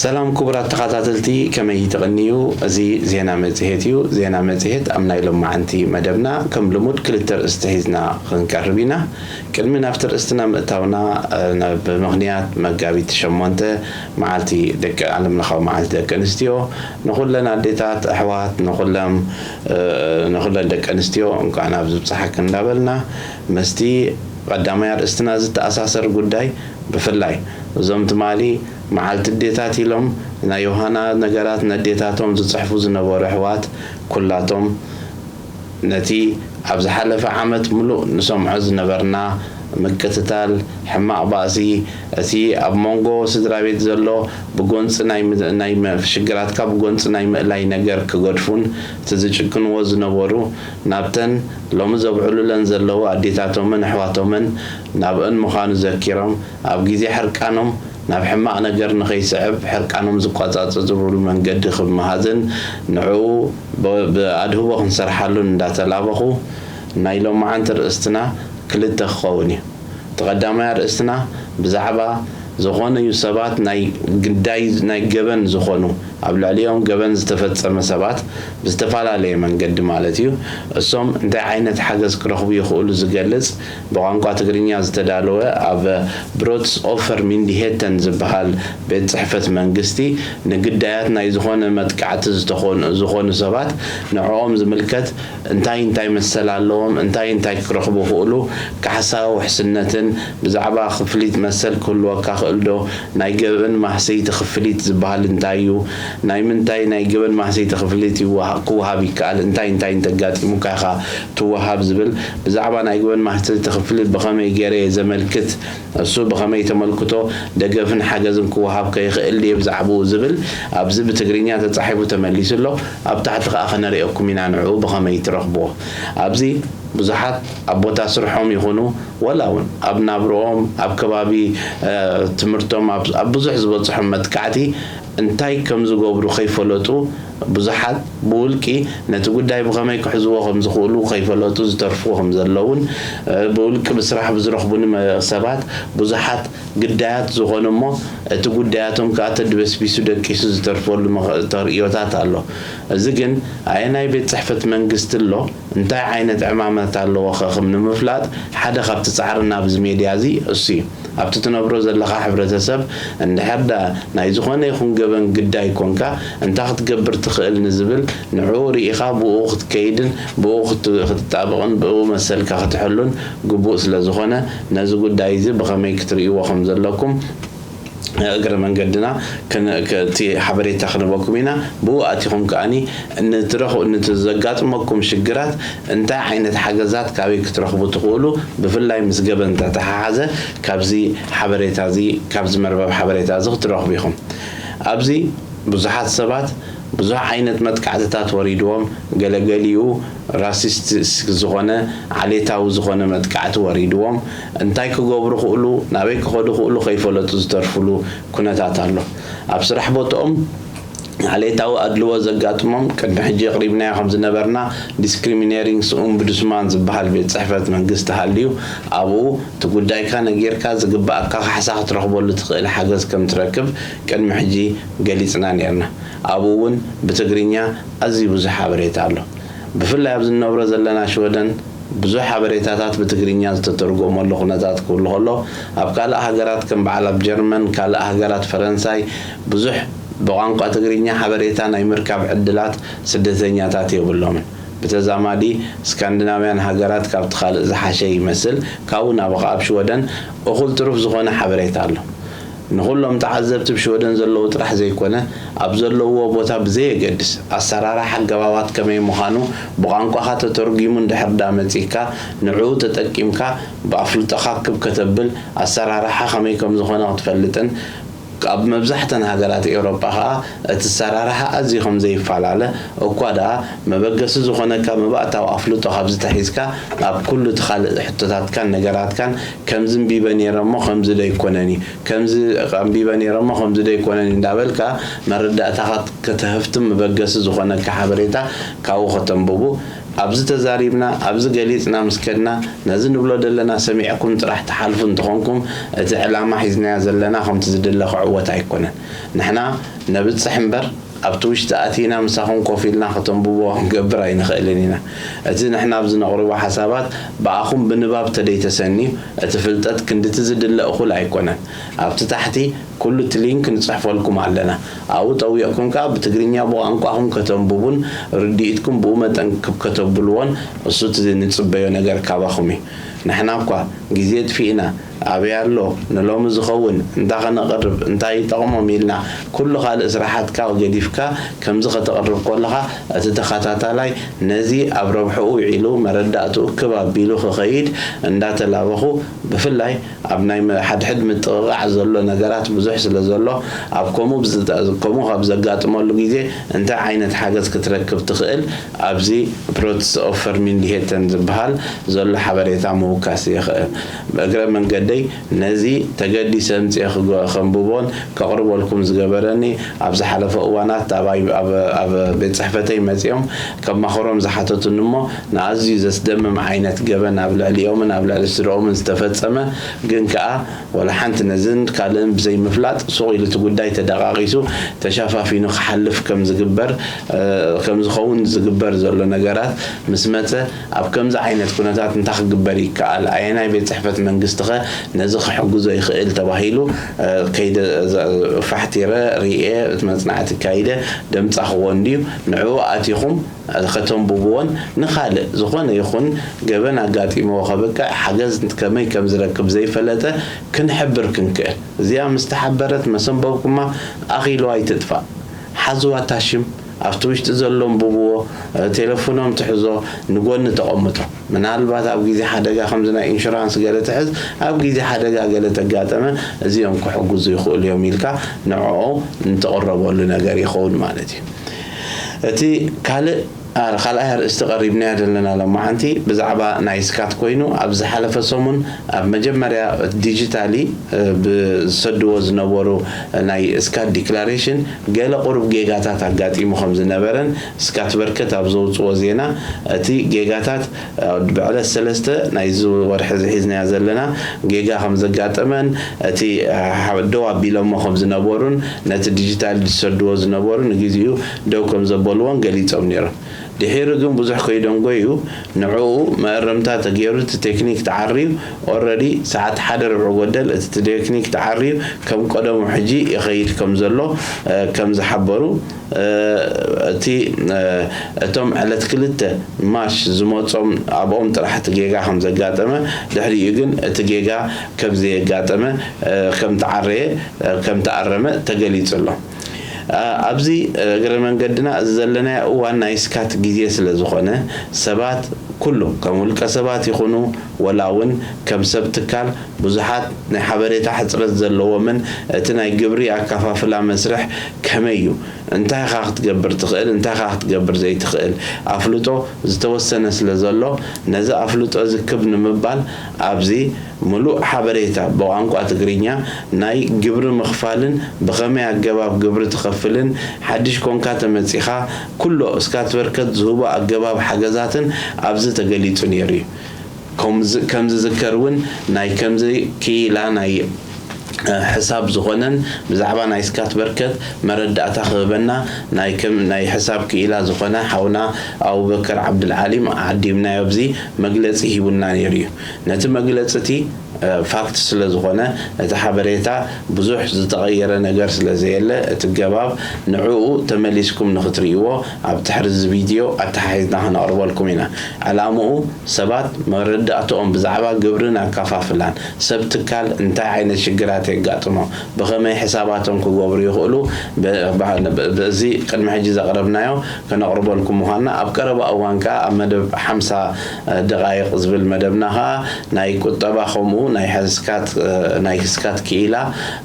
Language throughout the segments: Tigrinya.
ሰላም ክቡራት ተኸታተልቲ፣ ከመይ ትቕንዩ? እዚ ዜና መጽሔት እዩ። ዜና መጽሔት ኣብ ናይ ሎማዓንቲ መደብና ከም ልሙድ ክልተ ኣርእስቲ ሒዝና ክንቀርብ ኢና። ቅድሚ ናብቲ ኣርእስትና ምእታውና፣ እ፣ ነ-፣ ብምኽንያት መጋቢት ሸሞንተ መዓልቲ ደቂ፣ ዓለም ለኻዊ መዓልቲ ደቂ ኣንስትዮ፣ ንኹለን ኣዴታት ኣሕዋት፣ ንኹሎም፣ እ፣ ንኹለን ደቂ ኣንስትዮ እንኳዕ ናብ ዝብጽሓክን እንዳበልና፣ ምስቲ ቀዳማይ ኣርእስትና ዝተኣሳሰር ጉዳይ፣ ብፍላይ እዞም ትማሊ መዓልቲ ኣዴታት ኢሎም ናይ ዮሃና ነገራት ነዴታቶም ዝጽሕፉ ዝነበሩ ኣሕዋት፣ ኩላቶም ነቲ ኣብ ዝሓለፈ ዓመት ምሉእ ንሰምዖ ዝነበርና ምቅትታል፣ ሕማቕ ባእሲ፣ እቲ ኣብ መንጎ ስድራ ቤት ዘሎ ብጎንጺ ናይ ም-፣ ናይ መ-፣ ሽግራትካ ብጎንጺ ናይ ምእላይ ነገር ክገድፉን እቲ ዝጭክንዎ ዝነበሩ ናብተን ሎሚ ዘብዕሉለን ዘለዉ ኣዴታቶምን ኣሕዋቶምን ናብአን ምዃኑ ዘኪሮም፣ ኣብ ግዜ ሕርቃኖም ናብ ሕማቕ ነገር ንኸይስዕብ ሕርቃኖም ዝቋጻጸሩሉ መንገዲ ክመሃዝን ንዕኡ ብ-፣ ብኣድህቦ ክንሰርሓሉን እንዳተላበኹ፣ ናይ ሎማዓንቲ ርእስትና ክልተ ክኸውን እዩ። እቲ ቀዳማይ ኣርእስትና ብዛዕባ ዝኾነዩ ሰባት ናይ ግዳይ፣ ናይ ገበን ዝኾኑ፣ ኣብ ልዕሊኦም ገበን ዝተፈጸመ ሰባት ብዝተፈላለየ መንገዲ ማለት እዩ፣ እሶም እንታይ ዓይነት ሓገዝ ክረኽቡ ይኽእሉ ዝገልጽ ብቋንቋ ትግርኛ ዝተዳለወ ኣብ ብሮትስ ኦፈር ሚንዲሄተን ዝበሃል ቤት ጽሕፈት መንግስቲ ንግዳያት ናይ ዝኾነ መጥቃዕቲ ዝተኾኑ፣ ዝኾኑ ሰባት ንዕኦም ዝምልከት እንታይ እንታይ መሰል ኣለዎም፣ እንታይ እንታይ ክረኽቡ ይኽእሉ፣ ካሕሳ ውሕስነትን ብዛዕባ ክፍሊት መሰል ክህልወካ ክእል ዶ፣ ናይ ገበን ማህሰይቲ ክፍሊት ዝበሃል እንታይ እዩ፣ ናይ ምንታይ ናይ ገበን ማህሰይቲ ክፍሊት ይወሃ-፣ ክወሃብ ይከኣል፣ እንታይ እንታይ እንተጋጢሙካ ኢኻ ትወሃብ ዝብል፣ ብዛዕባ ናይ ገበን ማህሰይቲ ክፍሊት ብኸመይ ገይረ እየ ዘመልክት፣ እሱ ብኸመይ ተመልክቶ፣ ደገፍን ሓገዝን ክወሃብ ከይኽእል ድየ ብዛዕባኡ ዝብል ኣብዚ ብትግርኛ ተጻሒፉ ተመሊሱ ኣሎ። ኣብ ታሕቲ ከኣ ከነርእየኩም ኢና ንዕኡ ብኸመይ ትረኽብዎ። ኣብዚ ብዙሓት ኣብ ቦታ ስርሖም ይኹኑ፣ ወላ እውን ኣብ ናብርኦም፣ ኣብ ከባቢ፣ እ፣ ትምህርቶም፣ ኣብ፣ ኣብ ብዙሕ ዝበጽሖም መጥቃዕቲ እንታይ ከም ዝገብሩ ከይፈለጡ ብዙሓት ብውልቂ ነቲ ጉዳይ ብኸመይ ክሕዝዎ ከም ዝኽእሉ ከይፈለጡ ዝተርፉ ከም ዘለውን፣ እ፣ ብውልቂ ብስራሕ ብዝረኽቡኒ መ-፣ ሰባት ብዙሓት ግዳያት ዝኾኑ እሞ እቲ ጉዳያቶም ከኣ ተድበስቢሱ ደቂሱ ዝተርፈሉ መኸ-፣ ተርእዮታት ኣሎ። እዚ ግን ኣየናይ ቤት ጽሕፈት መንግስቲ ኣሎ፣ እንታይ ዓይነት ዕማማት ኣለዎ ከ ክም ንምፍላጥ ሓደ ካብቲ ጻዕርና ኣብዚ ሜድያ እዚ እሱ እዩ። ኣብቲ ትነብሮ ዘለኻ ሕብረተሰብ እንድሕር ደኣ ናይ ዝኾነ ይኹን ገበን ግዳይ ኮንካ እንታይ ክትገብር ትኽእል ንዝብል ንዕኡ ርኢኻ ብኡ ክትከይድን ብኡ ክት-፣ ክትጣበቕን ብኡ መሰልካ ክትሕሉን ግቡእ ስለ ዝኾነ ነዚ ጉዳይ እዚ ብኸመይ ክትርእይዎ ከም ዘለኩም እግረ መንገድና ክን-፣ ክ-፣ እቲ ሓበሬታ ክንበኩም ኢና። ብኡ ኣቲኹም ከኣኒ ንትረኽ-፣ ንቲ ዘጋጥመኩም ሽግራት እንታይ ዓይነት ሓገዛት ካበይ ክትረኽቡ ትኽእሉ፣ ብፍላይ ምስ ገበን ተተሓሓዘ ካብዚ ሓበሬታ እዚ፣ ካብዚ መርበብ ሓበሬታ እዚ ክትረኽቡ ኢኹም። ኣብዚ ብዙሓት ሰባት ብዙሕ ዓይነት መጥቃዕትታት ወሪድዎም፣ ገለገሊኡ ራሲስት ዝኾነ ዓሌታዊ ዝኾነ መጥቃዕቲ ወሪድዎም፣ እንታይ ክገብሩ ክእሉ፣ ናበይ ክኸዱ ክእሉ ከይፈለጡ ዝተርፍሉ ኩነታት ኣሎ። ኣብ ስራሕ ቦትኦም ዓሌታዊ ኣድልዎ ዘጋጥሞም፣ ቅድሚ ሕጂ ኣቕሪብናዮ ከም ዝነበርና ዲስክሪሚኔቲንግ ኦምቡድስማን ዝበሃል ቤት ጽሕፈት መንግስቲ ሃልዩ፣ ኣብኡ እቲ ጉዳይካ ነጊርካ ዝግባኣካ ካሕሳ ክትረኽበሉ ትኽእል ሓገዝ ከም ትረክብ ቅድሚ ሕጂ ገሊጽና ኔርና። ኣብኡ እውን ብትግርኛ ኣዝዩ ብዙሕ ሓበሬታ ኣሎ። ብፍላይ ኣብዚ እንነብሮ ዘለና ሽወደን ብዙሕ ሓበሬታታት ብትግርኛ ዝተተርጎመሉ ኩነታት ክህሉ ከሎ፣ ኣብ ካልእ ሃገራት ከም በዓል ኣብ ጀርመን፣ ካልእ ሃገራት ፈረንሳይ ብዙሕ ብቋንቋ ትግርኛ ሓበሬታ ናይ ምርካብ ዕድላት ስደተኛታት የብሎምን። ብተዛማዲ ስካንዲናውያን ሃገራት ካብቲ ካልእ ዝሓሸ ይመስል። ካብኡ ናብ ኣብ ሽወደን እኹል ትሩፍ ዝኾነ ሓበሬታ ኣሎ። ንኹሎም ተዓዘብቲ ኣብ ሽወደን ዘለዉ ጥራሕ ዘይኮነ፣ ኣብ ዘለውዎ ቦታ ብዘየገድስ፣ ኣሰራርሓ ኣገባባት ከመይ ምዃኑ ብቋንቋኻ ተተርጒሙ እንድሕር ደኣ መጺእካ፣ ንዕኡ ተጠቂምካ ብኣፍልጦኻ ክብ ከተብል፣ ኣሰራርሓ ከመይ ከም ዝኾነ ክትፈልጥን፣ ኣብ መብዛሕተን ሃገራት ኤውሮጳ ኸኣ እቲ ኣሰራርሓ ኣዝዩ ከም ዘይፈላለ፣ እኳ ደኣ መበገሲ ዝኾነካ መባእታዊ ኣፍልጦ ካብ ዝተሒዝካ፣ ኣብ ኩሉ እቲ ካልእ ሕቶታትካን ነገራትካን ከምዚ ኣንቢበ ነይረ እሞ ከምዚ ዶ ኣይኮነን እዩ፣ ከምዚ ኣንቢበ ነይረ እሞ ከምዚ ዶ ኣይኮነን እዩ እንዳበልካ መረዳእታኻ ከተህፍትም መበገሲ ዝኾነካ ሓበሬታ ካብኡ ከተንብቡ ኣብዚ ተዛሪብና፣ ኣብዚ ገሊጽና ምስ ከድና፣ ነዚ ንብሎ ዘለና ሰሚዕኩም ጥራሕ ትሓልፉ እንተኾንኩም፣ እቲ ዕላማ ሒዝናዮ ዘለና ከምቲ ዝድለ ክዕወት ኣይኮነን። ንሕና ነብጽሕ እምበር፣ ኣብቲ ውሽጢ ኣቲና ምሳኹም ኮፍ ኢልና ከተንብቦ ክንገብር ኣይንኽእልን ኢና። እቲ ንሕና ኣብዚ ነቕርቦ ሓሳባት ብኣኹም ብንባብ ተደይተሰንዩ፣ እቲ ፍልጠት ክንድቲ ዝድለ እኹል ኣይኮነን። ኣብቲ ታሕቲ ኩሉ እቲ ሊንክ ንጽሕፈልኩም ኣለና። ኣብኡ ጠዊቕኩም ከኣ ብትግርኛ ብቋንቋኹም ከተንብቡን ርድኢትኩም ብኡ መጠን ክብ ከተብልዎን እሱ እቲ ንጽበዮ ነገር ካባኹም እዩ። ንሕና እኳ ግዜ ጥፊእና፣ ኣበይ ኣሎ፣ ንሎሚ ዝኸውን እንታይ ከነቕርብ፣ እንታይ ይጠቕሞም ኢልና ኩሉ ካልእ ስራሓትካ ገዲፍካ ከምዚ ከተቕርብ ከለኻ እቲ ተኸታታላይ ነዚ ኣብ ረብሕኡ ውዒሉ መረዳእትኡ ክብ ኣቢሉ ክኸይድ እንዳተላበኹ ብፍላይ ኣብ ናይ መ- ሓድሕድ ምጥቕቓዕ ዘሎ ነገራት ብዙሕ ስለ ዘሎ ኣብ ከምኡ ብዝተ- ከምኡ ካብ ዘጋጥመሉ ግዜ እንታይ ዓይነት ሓገዝ ክትረክብ ትኽእል ኣብዚ ፕሮትስ ኦፍ ፈርሚንዲሄተን ዝበሃል ዘሎ ሓበሬታ ምውካስ ይኽእል። ብእግረ መንገደይ ነዚ ተገዲሰ ምፅኤ ክገ- ከንብቦን ከቕርበልኩም ዝገበረኒ ኣብ ዝሓለፈ እዋናት ኣባይ ኣብ ኣብ ቤት ፅሕፈተይ መፂኦም ከማኽሮም ዝሓተቱኒ እሞ ንኣዝዩ ዘስደምም ዓይነት ገበን ኣብ ልዕሊኦምን ኣብ ልዕሊ ስድርኦምን ዝተፈፀመ ግን ከኣ ወላ ሓንቲ ነዝን ካልእን ብዘይምፍላጥ ሱቕ ኢሉ እቲ ጉዳይ ተደቓቒሱ ተሸፋፊኑ ክሓልፍ ከም ዝግበር ከም ዝኸውን ዝግበር ዘሎ ነገራት ምስ መፀ ኣብ ከምዚ ዓይነት ኩነታት እንታይ ክግበር ይከኣል? ኣየናይ ቤት ፅሕፈት መንግስቲ ኸ ነዚ ክሕግዞ ይኽእል ተባሂሉ ከይደ ፋሕቲረ ርኤ እቲ መፅናዕቲ ካይደ ደምፃኽዎ እንድዩ ንዕኡ ኣቲኹም ከተንብብዎን ንኻልእ ዝኾነ ይኹን ገበን ኣጋጢምዎ ከብቅዕ ሓገዝ ከመይ ከም ዝረክብ ዘይፈለጠ ክንሕብር ክንክእል። እዚኣ ምስ ተሓበረት መሰንበብኩማ ኣኺሉ ኣይትጥፋእ። ሓዝዋ እታ ሽም ኣብቲ ውሽጢ ዘሎ ኣንብብዎ፣ ቴለፎኖም ትሕዞ ንጎኒ ተቐምጦ። ምናልባት ኣብ ግዜ ሓደጋ ከምዚ ናይ ኢንሹራንስ ገለ ትሕዝ ኣብ ግዜ ሓደጋ ገለ ተጋጠመ እዚኦም ክሕግዙ ይኽእሉ እዮም ኢልካ ንዕኦም ንተቕረበሉ ነገር ይኸውን ማለት እዩ። እቲ ካልእ ካልኣይ ኣርእስቲ ቀሪብናዮ ዘለና ሎማዓንቲ ብዛዕባ ናይ ስካት ኮይኑ ኣብ ዝሓለፈ ሰሙን ኣብ መጀመርያ ዲጂታሊ ብዝሰድዎ ዝነበሩ ናይ ስካት ዲክላሬሽን ገለ ቁሩብ ጌጋታት ኣጋጢሙ ከም ዝነበረን ስካት በርከት ኣብ ዘውፅዎ ዜና እቲ ጌጋታት ብዕለት ሰለስተ ናይዚ ወርሒ ዝሒዝናዮ ዘለና ጌጋ ከም ዘጋጠመን እቲ ደው ኣቢሎሞ ከም ዝነበሩን ነቲ ዲጂታል ዝሰድዎ ዝነበሩ ንግዚኡ ደው ከም ዘበልዎን ገሊፆም ነይሮም። ድሒሩ ግን ብዙሕ ከይደንጎዩ ንዕኡ መእረምታ ተገይሩ እቲ ቴክኒክ ተዓርዩ ኦረዲ ሰዓት ሓደ ርብዒ ጎደል እቲ ቴክኒክ ተዓርዩ ከም ቀደሙ ሕጂ ይኸይድ ከም ዘሎ ከም ዝሓበሩ እቲ እቶም ዕለት ክልተ ማርች ዝመጾም ኣብኦም ጥራሕ እቲ ጌጋ ከም ዘጋጠመ ድሕሪኡ ግን እቲ ጌጋ ከም ዘየጋጠመ ከም ተዓረየ ከም ተኣረመ ተገሊጹ ኣሎ። ኣብዚ እግረ መንገድና እዚ ዘለናዮ እዋን ናይ ስካት ግዜ ስለ ዝኾነ ሰባት ኩሉ ከም ውልቀ ሰባት ይኹኑ ወላ እውን ከም ሰብ ትካል ብዙሓት ናይ ሓበሬታ ሕፅረት ዘለዎምን እቲ ናይ ግብሪ ኣካፋፍላ መስርሕ ከመይ እዩ እንታይ ኢኻ ክትገብር ትኽእል እንታይ ኢኻ ክትገብር ዘይትኽእል ኣፍልጦ ዝተወሰነ ስለ ዘሎ ነዚ ኣፍልጦ እዚ ክብ ንምባል ኣብዚ ምሉእ ሓበሬታ ብቋንቋ ትግርኛ ናይ ግብሪ ምኽፋልን ብኸመይ ኣገባብ ግብሪ ትኸፍልን ሓድሽ ኮንካ ተመጺኻ ኩሎ እስካትበርከት ዝህቦ ኣገባብ ሓገዛትን ኣብዚ ተገሊጹ ነይሩ እዩ። ከም ዝዝከር እውን ናይ ከምዚ ክኢላ ናይ ሕሳብ ዝኾነን ብዛዕባ ናይ ስካት በርከት መረዳእታ ክህበና ናይ ከም ናይ ሕሳብ ክኢላ ዝኾነ ሓውና ኣቡበከር ዓብድልዓሊም ዓዲምናዮ ኣብዚ መግለፂ ሂቡና ነይሩ እዩ። ነቲ መግለፂ እቲ ፋክት ስለ ዝኾነ እቲ ሓበሬታ ብዙሕ ዝተቐየረ ነገር ስለ ዘየለ እቲ ገባብ ንዕኡ ተመሊስኩም ንክትርእይዎ ኣብ ትሕሪ እዚ ቪድዮ ኣተሓሒዝና ክነቕርበልኩም ኢና። ዕላምኡ ሰባት መረዳእትኦም ብዛዕባ ግብርን ኣካፋፍላን ሰብ ትካል እንታይ ዓይነት ሽግራት የጋጥሞ ብኸመይ ሕሳባቶም ክገብሩ ይኽእሉ ብእዚ ቅድሚ ሕጂ ዘቕረብናዮ ከነቕርበልኩም ምዃንና ኣብ ቀረባ እዋን ከኣ ኣብ መደብ ሓምሳ ደቓይቕ ዝብል መደብና ከኣ ናይ ቁጠባ ከምኡ ናይ ሕስካት ናይ ስካት ክኢላ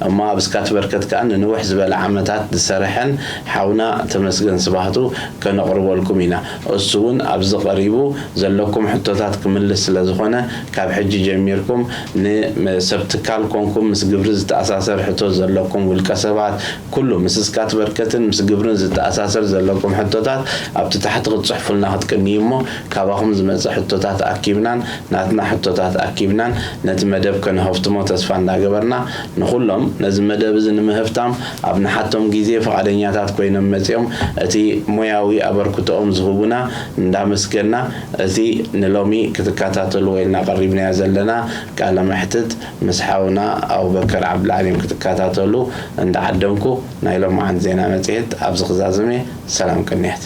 እሞ ኣብ ስካት በርከት ከኣ ንንውሕ ዝበለ ዓመታት ዝሰርሐን ሓውና ተመስገን ስባህቱ ከነቕርበልኩም ኢና። እሱ እውን ኣብዚ ቀሪቡ ዘለኩም ሕቶታት ክምልስ ስለ ዝኾነ ካብ ሕጂ ጀሚርኩም ንሰብ ትካል ኮንኩም ምስ ግብሪ ዝተኣሳሰር ሕቶ ዘለኩም ውልቀ ሰባት፣ ኩሉ ምስ እስካት በርከትን ምስ ግብርን ዝተኣሳሰር ዘለኩም ሕቶታት ኣብቲ ታሕቲ ክትጽሕፉልና ክትቅንዩ እሞ፣ ካባኹም ዝመጽእ ሕቶታት ኣኪብናን ናትና ሕቶታት ኣኪብናን ነቲ መደብ ከነኸፍትሞ ተስፋ እንዳገበርና፣ ንኹሎም ነዚ መደብ እዚ ንምህፍታም ኣብ ንሓቶም ግዜ ፍቓደኛታት ኮይኖም መጺኦም እቲ ሞያዊ ኣበርክቶኦም ዝህቡና እንዳመስገና፣ እዚ ንሎሚ ክትከታተልዎ ኢልና ቀሪብናዮ ዘለና ቃለ መሕትት ምስ ሓውና ኣቡበከር ዓብዱልዓሊም ክትከታተሉ እንዳዓደምኩ፣ ናይ ሎማዓንቲ ዜና መጽሔት ኣብዚ ክዛዝም እየ። ሰላም ቅንያት።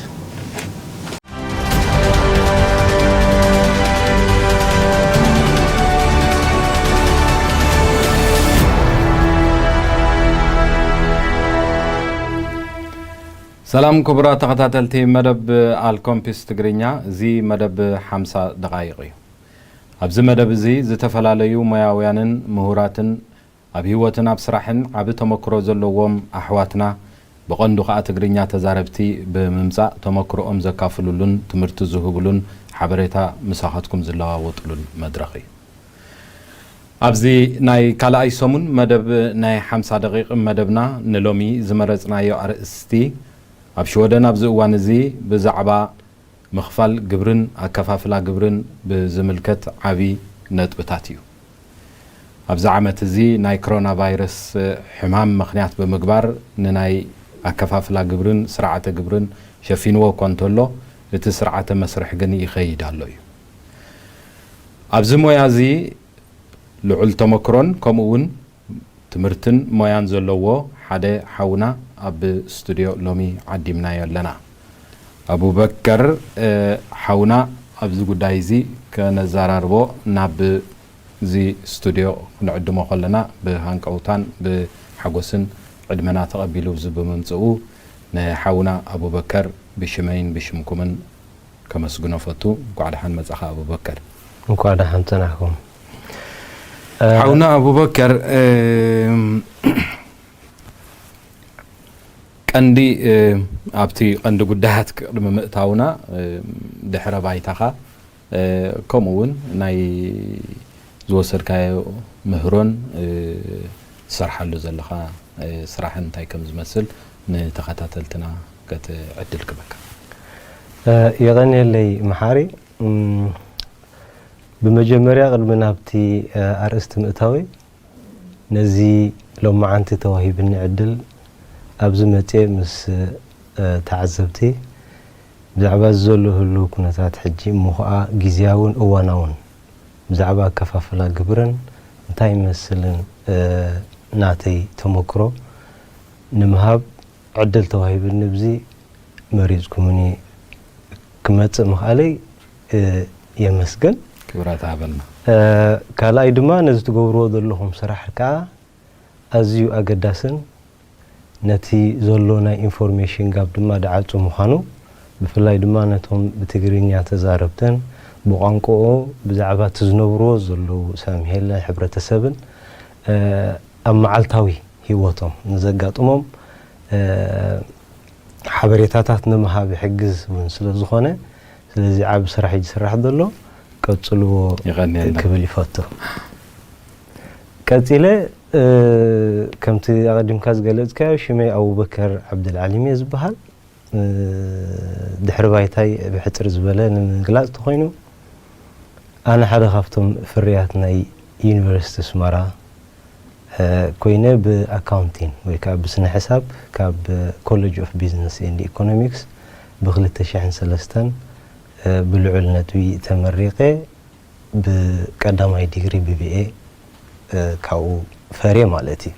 ሰላም ክቡራት ተኸታተልቲ መደብ ኣልኮምፒስ ትግርኛ፣ እዚ መደብ ሓምሳ ደቓይቕ እዩ። ኣብዚ መደብ እዚ ዝተፈላለዩ ሞያውያንን ምሁራትን ኣብ ህይወትን ኣብ ስራሕን ዓቢ ተመክሮ ዘለዎም ኣሕዋትና፣ ብቐንዱ ከኣ ትግርኛ ተዛረብቲ ብምምጻእ ተመክሮኦም ዘካፍሉሉን ትምህርቲ ዝህቡሉን ሓበሬታ ምሳኻትኩም ዝለዋወጡሉን መድረኽ እዩ። ኣብዚ ናይ ካልኣይ ሰሙን መደብ ናይ ሓምሳ ደቂቕ መደብና ንሎሚ ዝመረጽናዮ ኣርእስቲ፣ ኣብ ሽወደን ኣብዚ እዋን እዚ ብዛዕባ ምኽፋል ግብርን ኣከፋፍላ ግብርን ብዝምልከት ዓቢ ነጥብታት እዩ። ኣብዚ ዓመት እዚ ናይ ክሮና ቫይረስ ሕማም ምኽንያት ብምግባር ንናይ ኣከፋፍላ ግብርን ስርዓተ ግብርን ሸፊንዎ እኳ እንተሎ፣ እቲ ስርዓተ መስርሕ ግን ይኸይድ ኣሎ እዩ። ኣብዚ ሞያ እዚ ልዑል ተመክሮን ከምኡ እውን ትምህርትን ሞያን ዘለዎ ሓደ ሓውና ኣብ ስቱድዮ ሎሚ ዓዲምናዮ ኣለና። ኣቡበከር፣ እ፣ ሓውና ኣብዚ ጉዳይ እዚ ከነዘራርቦ ናብ እዚ ስቱድዮ ክንዕድሞ ከለና ብሃንቀውታን ብሓጎስን ዕድመና ተቐቢሉ እዚ ብምምጽኡ ንሓውና ኣቡበከር ብሽመይን ብሽምኩምን ከመስግኖ ፈቱ። እንኳዕ ደሓን መጻኻ ኣቡበከር። እንኳዕ ደሓን ጸናሕኩም። እ፣ ሓውና ኣቡበከር፣ እም፣ ቀንዲ፣ እ፣ ኣብቲ ቀንዲ ጉዳያት ቅድሚ ምእታውና፣ እ፣ ድሕረ ባይታኻ፣ እ፣ ከምኡ እውን ናይ ዝወሰድካዮ ምህሮን፣ እ፣ ትሰርሓሉ ዘለኻ፣ እ፣ ስራሕን እንታይ ከም ዝመስል ንተኸታተልትና ከትዕድል ክበካ። እ፣ የቐንየለይ መሓሪ። እም፣ ብመጀመርያ ቅድሚ ናብቲ፣ እ፣ ኣርእስቲ ምእታወይ፣ ነዚ ሎማዓንቲ ተዋሂብኒ ዕድል ኣብዚ መጽየ ምስ፣ እ፣ ተዓዘብቲ ብዛዕባ እዚ ዘሎ ህሉው ኩነታት ሕጂ እሞ ኸኣ ግዝያውን እዋናውን ብዛዕባ ኣከፋፍላ ግብርን እንታይ ይመስልን፣ እ፣ ናተይ ተመክሮ ንምሃብ ዕድል ተዋሂብኒ ብዚ መሪጽኩምኒ ክመጽእ ምኽኣለይ፣ እ፣ የመስግን። ክብረት ሃበልና። እ፣ ካልኣይ ድማ ነዚ ትገብርዎ ዘለኹም ስራሕ ከኣ ኣዝዩ ኣገዳስን ነቲ ዘሎ ናይ ኢንፎርሜሽን ጋፕ ድማ ድዓጹ ምዃኑ፣ ብፍላይ ድማ ነቶም ብትግርኛ ተዛረብትን ብቋንቋኡ ብዛዕባ እቲ ዝነብርዎ ዘለዉ ሳምሄለ ሕብረተሰብን፣ እ፣ ኣብ መዓልታዊ ህይወቶም ንዘጋጥሞም፣ እ፣ ሓበሬታታት ንምሃብ ይሕግዝ እውን ስለ ዝኾነ፣ ስለዚ ዓቢ ስራሕ እዩ ዝስራሕ ዘሎ፣ ቀጽልዎ የቐንየልና። ክብል ይፈቱ። ቀጺለ፣ እ፣ ከምቲ ኣቐዲምካ ዝገለጽካዮ ሽመይ ኣቡበከር ዓብደልዓሊም እየ ዝበሃል። እ፣ ድሕሪ ባይታይ ብሕጽር ዝበለ ንምግላጽ ተኾይኑ፣ ኣነ ሓደ ካብቶም ፍርያት ናይ ዩኒቨርሲቲ ኣስመራ፣ እ፣ ኮይነ ብኣካውንቲን ወይ ከዓ ብስነ ሕሳብ ካብ ኮሌጅ ኦፍ ቢዝነስ ኤንድ ኢኮኖሚክስ ብክልተ ሽሕን ሰለስተን፣ እ፣ ብልዑል ነጥቢ ተመሪቐ ብቀዳማይ ዲግሪ ብቢኤ፣ እ፣ ካብኡ ፈርየ ማለት እዩ።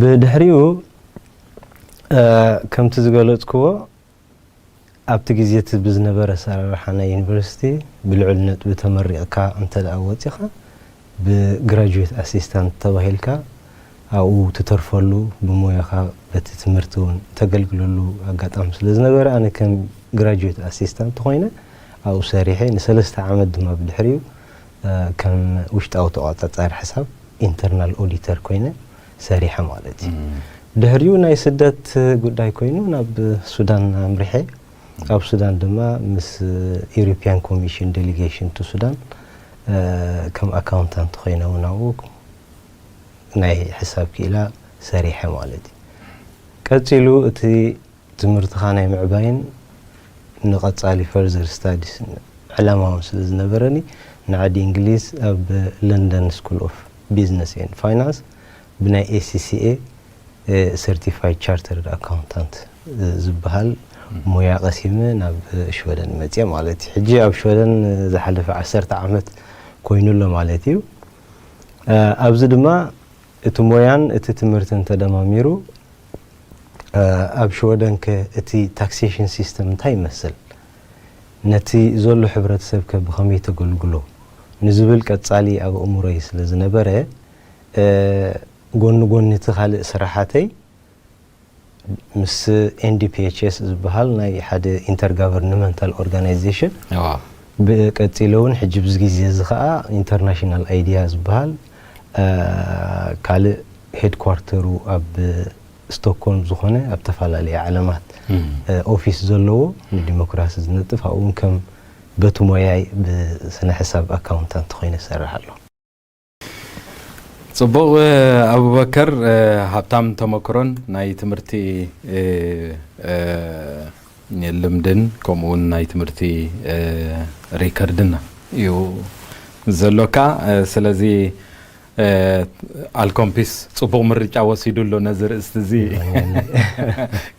ብድሕሪኡ፣ እ፣ ከምቲ ዝገለጽክዎ ኣብቲ ግዜ እቲ ብዝነበረ ኣሰራርሓ ናይ ዩኒቨርሲቲ ብልዑል ነጥቢ ተመሪቕካ እንተ ደኣ ወጺኻ ብግራጁዌት ኣሲስታንት ተባሂልካ ኣብኡ ትተርፈሉ ብሞያኻ በቲ ትምህርቲ እውን ተገልግለሉ ኣጋጣሚ ስለ ዝነበረ ኣነ ከም ግራጁዌት ኣሲስታንት ኮይነ ኣብኡ ሰሪሐ ንሰለስተ ዓመት ድማ ብድሕሪኡ እ፣ ከም ውሽጣዊ ተቆጻጻሪ ሕሳብ ኢንተርናል ኦዲተር ኮይነ ሰሪሐ ማለት እዩ። ድሕሪኡ ናይ ስደት ጉዳይ ኮይኑ ናብ ሱዳን ኣምሪሐ። ኣብ ሱዳን ድማ ምስ ኢሮፒያን ኮሚሽን ዴሊጌሽን ቱ ሱዳን፣ እ፣ ከም ኣካውንታንት ኮይነ እውን ኣብኡ ናይ ሕሳብ ክኢላ ሰሪሐ ማለት እዩ። ቀጺሉ እቲ ትምህርትኻ ናይ ምዕባይን ንቐጻሊ further studies ዕላማ እውን ስለ ዝነበረኒ፣ ንዓዲ እንግሊዝ ኣብ London School of Business and Finance ብናይ A C C A Certified Chartered Accountant ዝበሃል ሞያ ቀሲመ ናብ ሽወደን መፅየ ማለት እዩ። ሕጂ ኣብ ሽወደን ዝሓለፈ ዓሰርተ ዓመት ኮይኑ ኣሎ ማለት እዩ። ኣብዚ ድማ እቲ ሞያን እቲ ትምህርትን ተደማሚሩ ኣብ ሽወደን ከ እቲ taxation system እንታይ ይመስል፣ ነቲ ዘሎ ሕብረተሰብ ከ ብኸመይ ተገልግሎ ንዝብል ቀጻሊ ኣብ ኣእምሮይ ስለ ዝነበረ፣ ጎኒ ጎኒ እቲ ካልእ ስራሓተይ ምስ N D P H S ዝበሃል ናይ ሓደ intergovernmental organization፣ ቀጺለ እውን ሕጂ ብዚ ግዜ እዚ ኸኣ International Idea ዝበሃል ካልእ ሄድኳርተሩ ኣብ ስቶክሆልም ዝኾነ ኣብ ተፈላለየ ዓለማት ኦፊስ ዘለዎ ንዲሞክራሲ ዝነጥፍ፣ ኣብኡ እውን ከም በቲ ሞያይ ብስነ ሕሳብ ኣካውንታንት ኮይነ እሰርሕ ኣለኹ። ጽቡቕ። ኣቡበከር፣ ሃብታም ተመክሮን ናይ ትምህርቲ ልምድን ከምኡ እውን ናይ ትምህርቲ ሪከርድን እዩ ዘሎካ። ስለዚ ኣልኮምፒስ ጽቡቕ ምርጫ ወሲዱ ኣሎ ነዚ ርእስቲ እዚ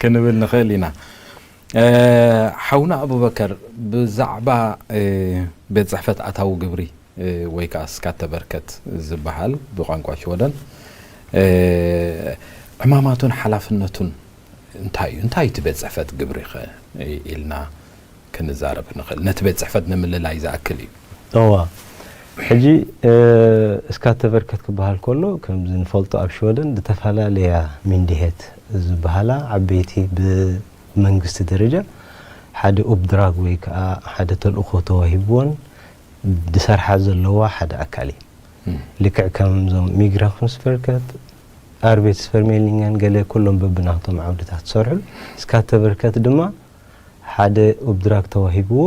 ክንብል ንኽእል ኢና። ሓውና ኣቡበከር፣ ብዛዕባ ቤት ጽሕፈት ኣታዊ ግብሪ ወይ ከዓ ስካተበርከት ዝበሃል ብቋንቋ ሽወደን ዕማማቱን ሓላፍነቱን እንታይ እዩ? እንታይ እዩ እቲ ቤት ጽሕፈት ግብሪ ኸ ኢልና ክንዛረብ ንኽእል? ነቲ ቤት ጽሕፈት ንምልላይ ዝኣክል እዩ። እዋ፣ ሕጂ ስካተበርከት ክበሃል ከሎ ከምዚ ንፈልጦ ኣብ ሽወደን ዝተፈላለያ ሚንዲሄት ዝበሃላ ዓበይቲ ብመንግስቲ ደረጃ ሓደ ኡፕድራግ ወይ ከዓ ሓደ ተልእኾ ተዋሂብዎን ዝሰርሓ ዘለዋ ሓደ ኣካል እዩ። ልክዕ ከም እዞም Migrationsverket፣ Arbetsförmedlingen ገለ ኩሎም በብናቶም ዓውድታት ዝሰርሑ፣ ስካተበርከት ድማ ሓደ ኡፕድራግ ተዋሂብዎ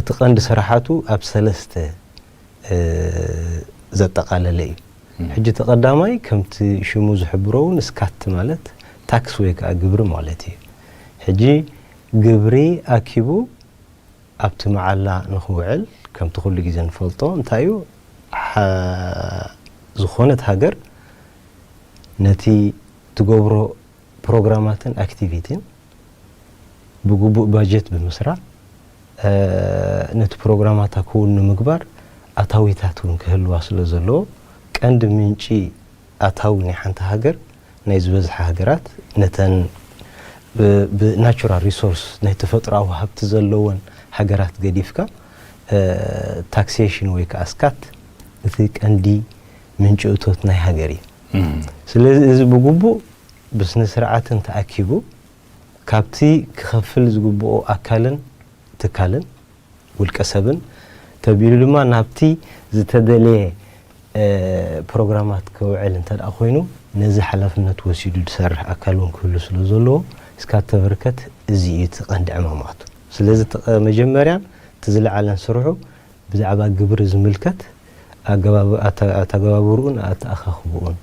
እቲ ቀንዲ ስራሓቱ ኣብ ሰለስተ ዘጠቓለለ እዩ። ሕጂ እቲ ቀዳማይ ከምቲ ሽሙ ዝሕብሮ እውን ስካት ማለት ታክስ ወይ ከዓ ግብሪ ማለት እዩ። ሕጂ ግብሪ ኣኪቡ ኣብቲ መዓላ ንኽውዕል ከምቲ ኩሉ ግዜ ንፈልጦ እንታይ እዩ፣ ዝኾነት ሃገር ነቲ ትገብሮ ፕሮግራማትን ኣክቲቪቲን ብግቡእ ባጀት ብምስራዕ ነቲ ፕሮግራማታ ክውን ንምግባር ኣታዊታት እውን ክህልዋ ስለ ዘለዎ ቀንዲ ምንጪ ኣታዊ ናይ ሓንቲ ሃገር ናይ ዝበዝሓ ሃገራት ነተን ብናቹራል ሪሶርስ ናይ ተፈጥሮኣዊ ሃብቲ ዘለወን ሃገራት ገዲፍካ ታክሴሽን ወይ ከዓ ስካት እቲ ቀንዲ ምንጪ እቶት ናይ ሃገር እዩ። ስለዚ እዚ ብግቡእ ብስነ ስርዓትን ተኣኪቡ ካብቲ ክኸፍል ዝግብኦ ኣካልን ትካልን ውልቀ ሰብን ተቢሉ ድማ ናብቲ ዝተደለየ ፕሮግራማት ክውዕል እንተ ደኣ ኮይኑ ነዚ ሓላፍነት ወሲዱ ዝሰርሕ ኣካል እውን ክህሉ ስለ ዘለዎ ስካተበርከት እዚ እዩ እቲ ቀንዲ ዕማማቱ። ስለዚ መጀመርያን እቲ ዝለዓለን ስርሑ ብዛዕባ ግብሪ ዝምልከት ኣተገባብርኡን ኣተኣኻኽብኡን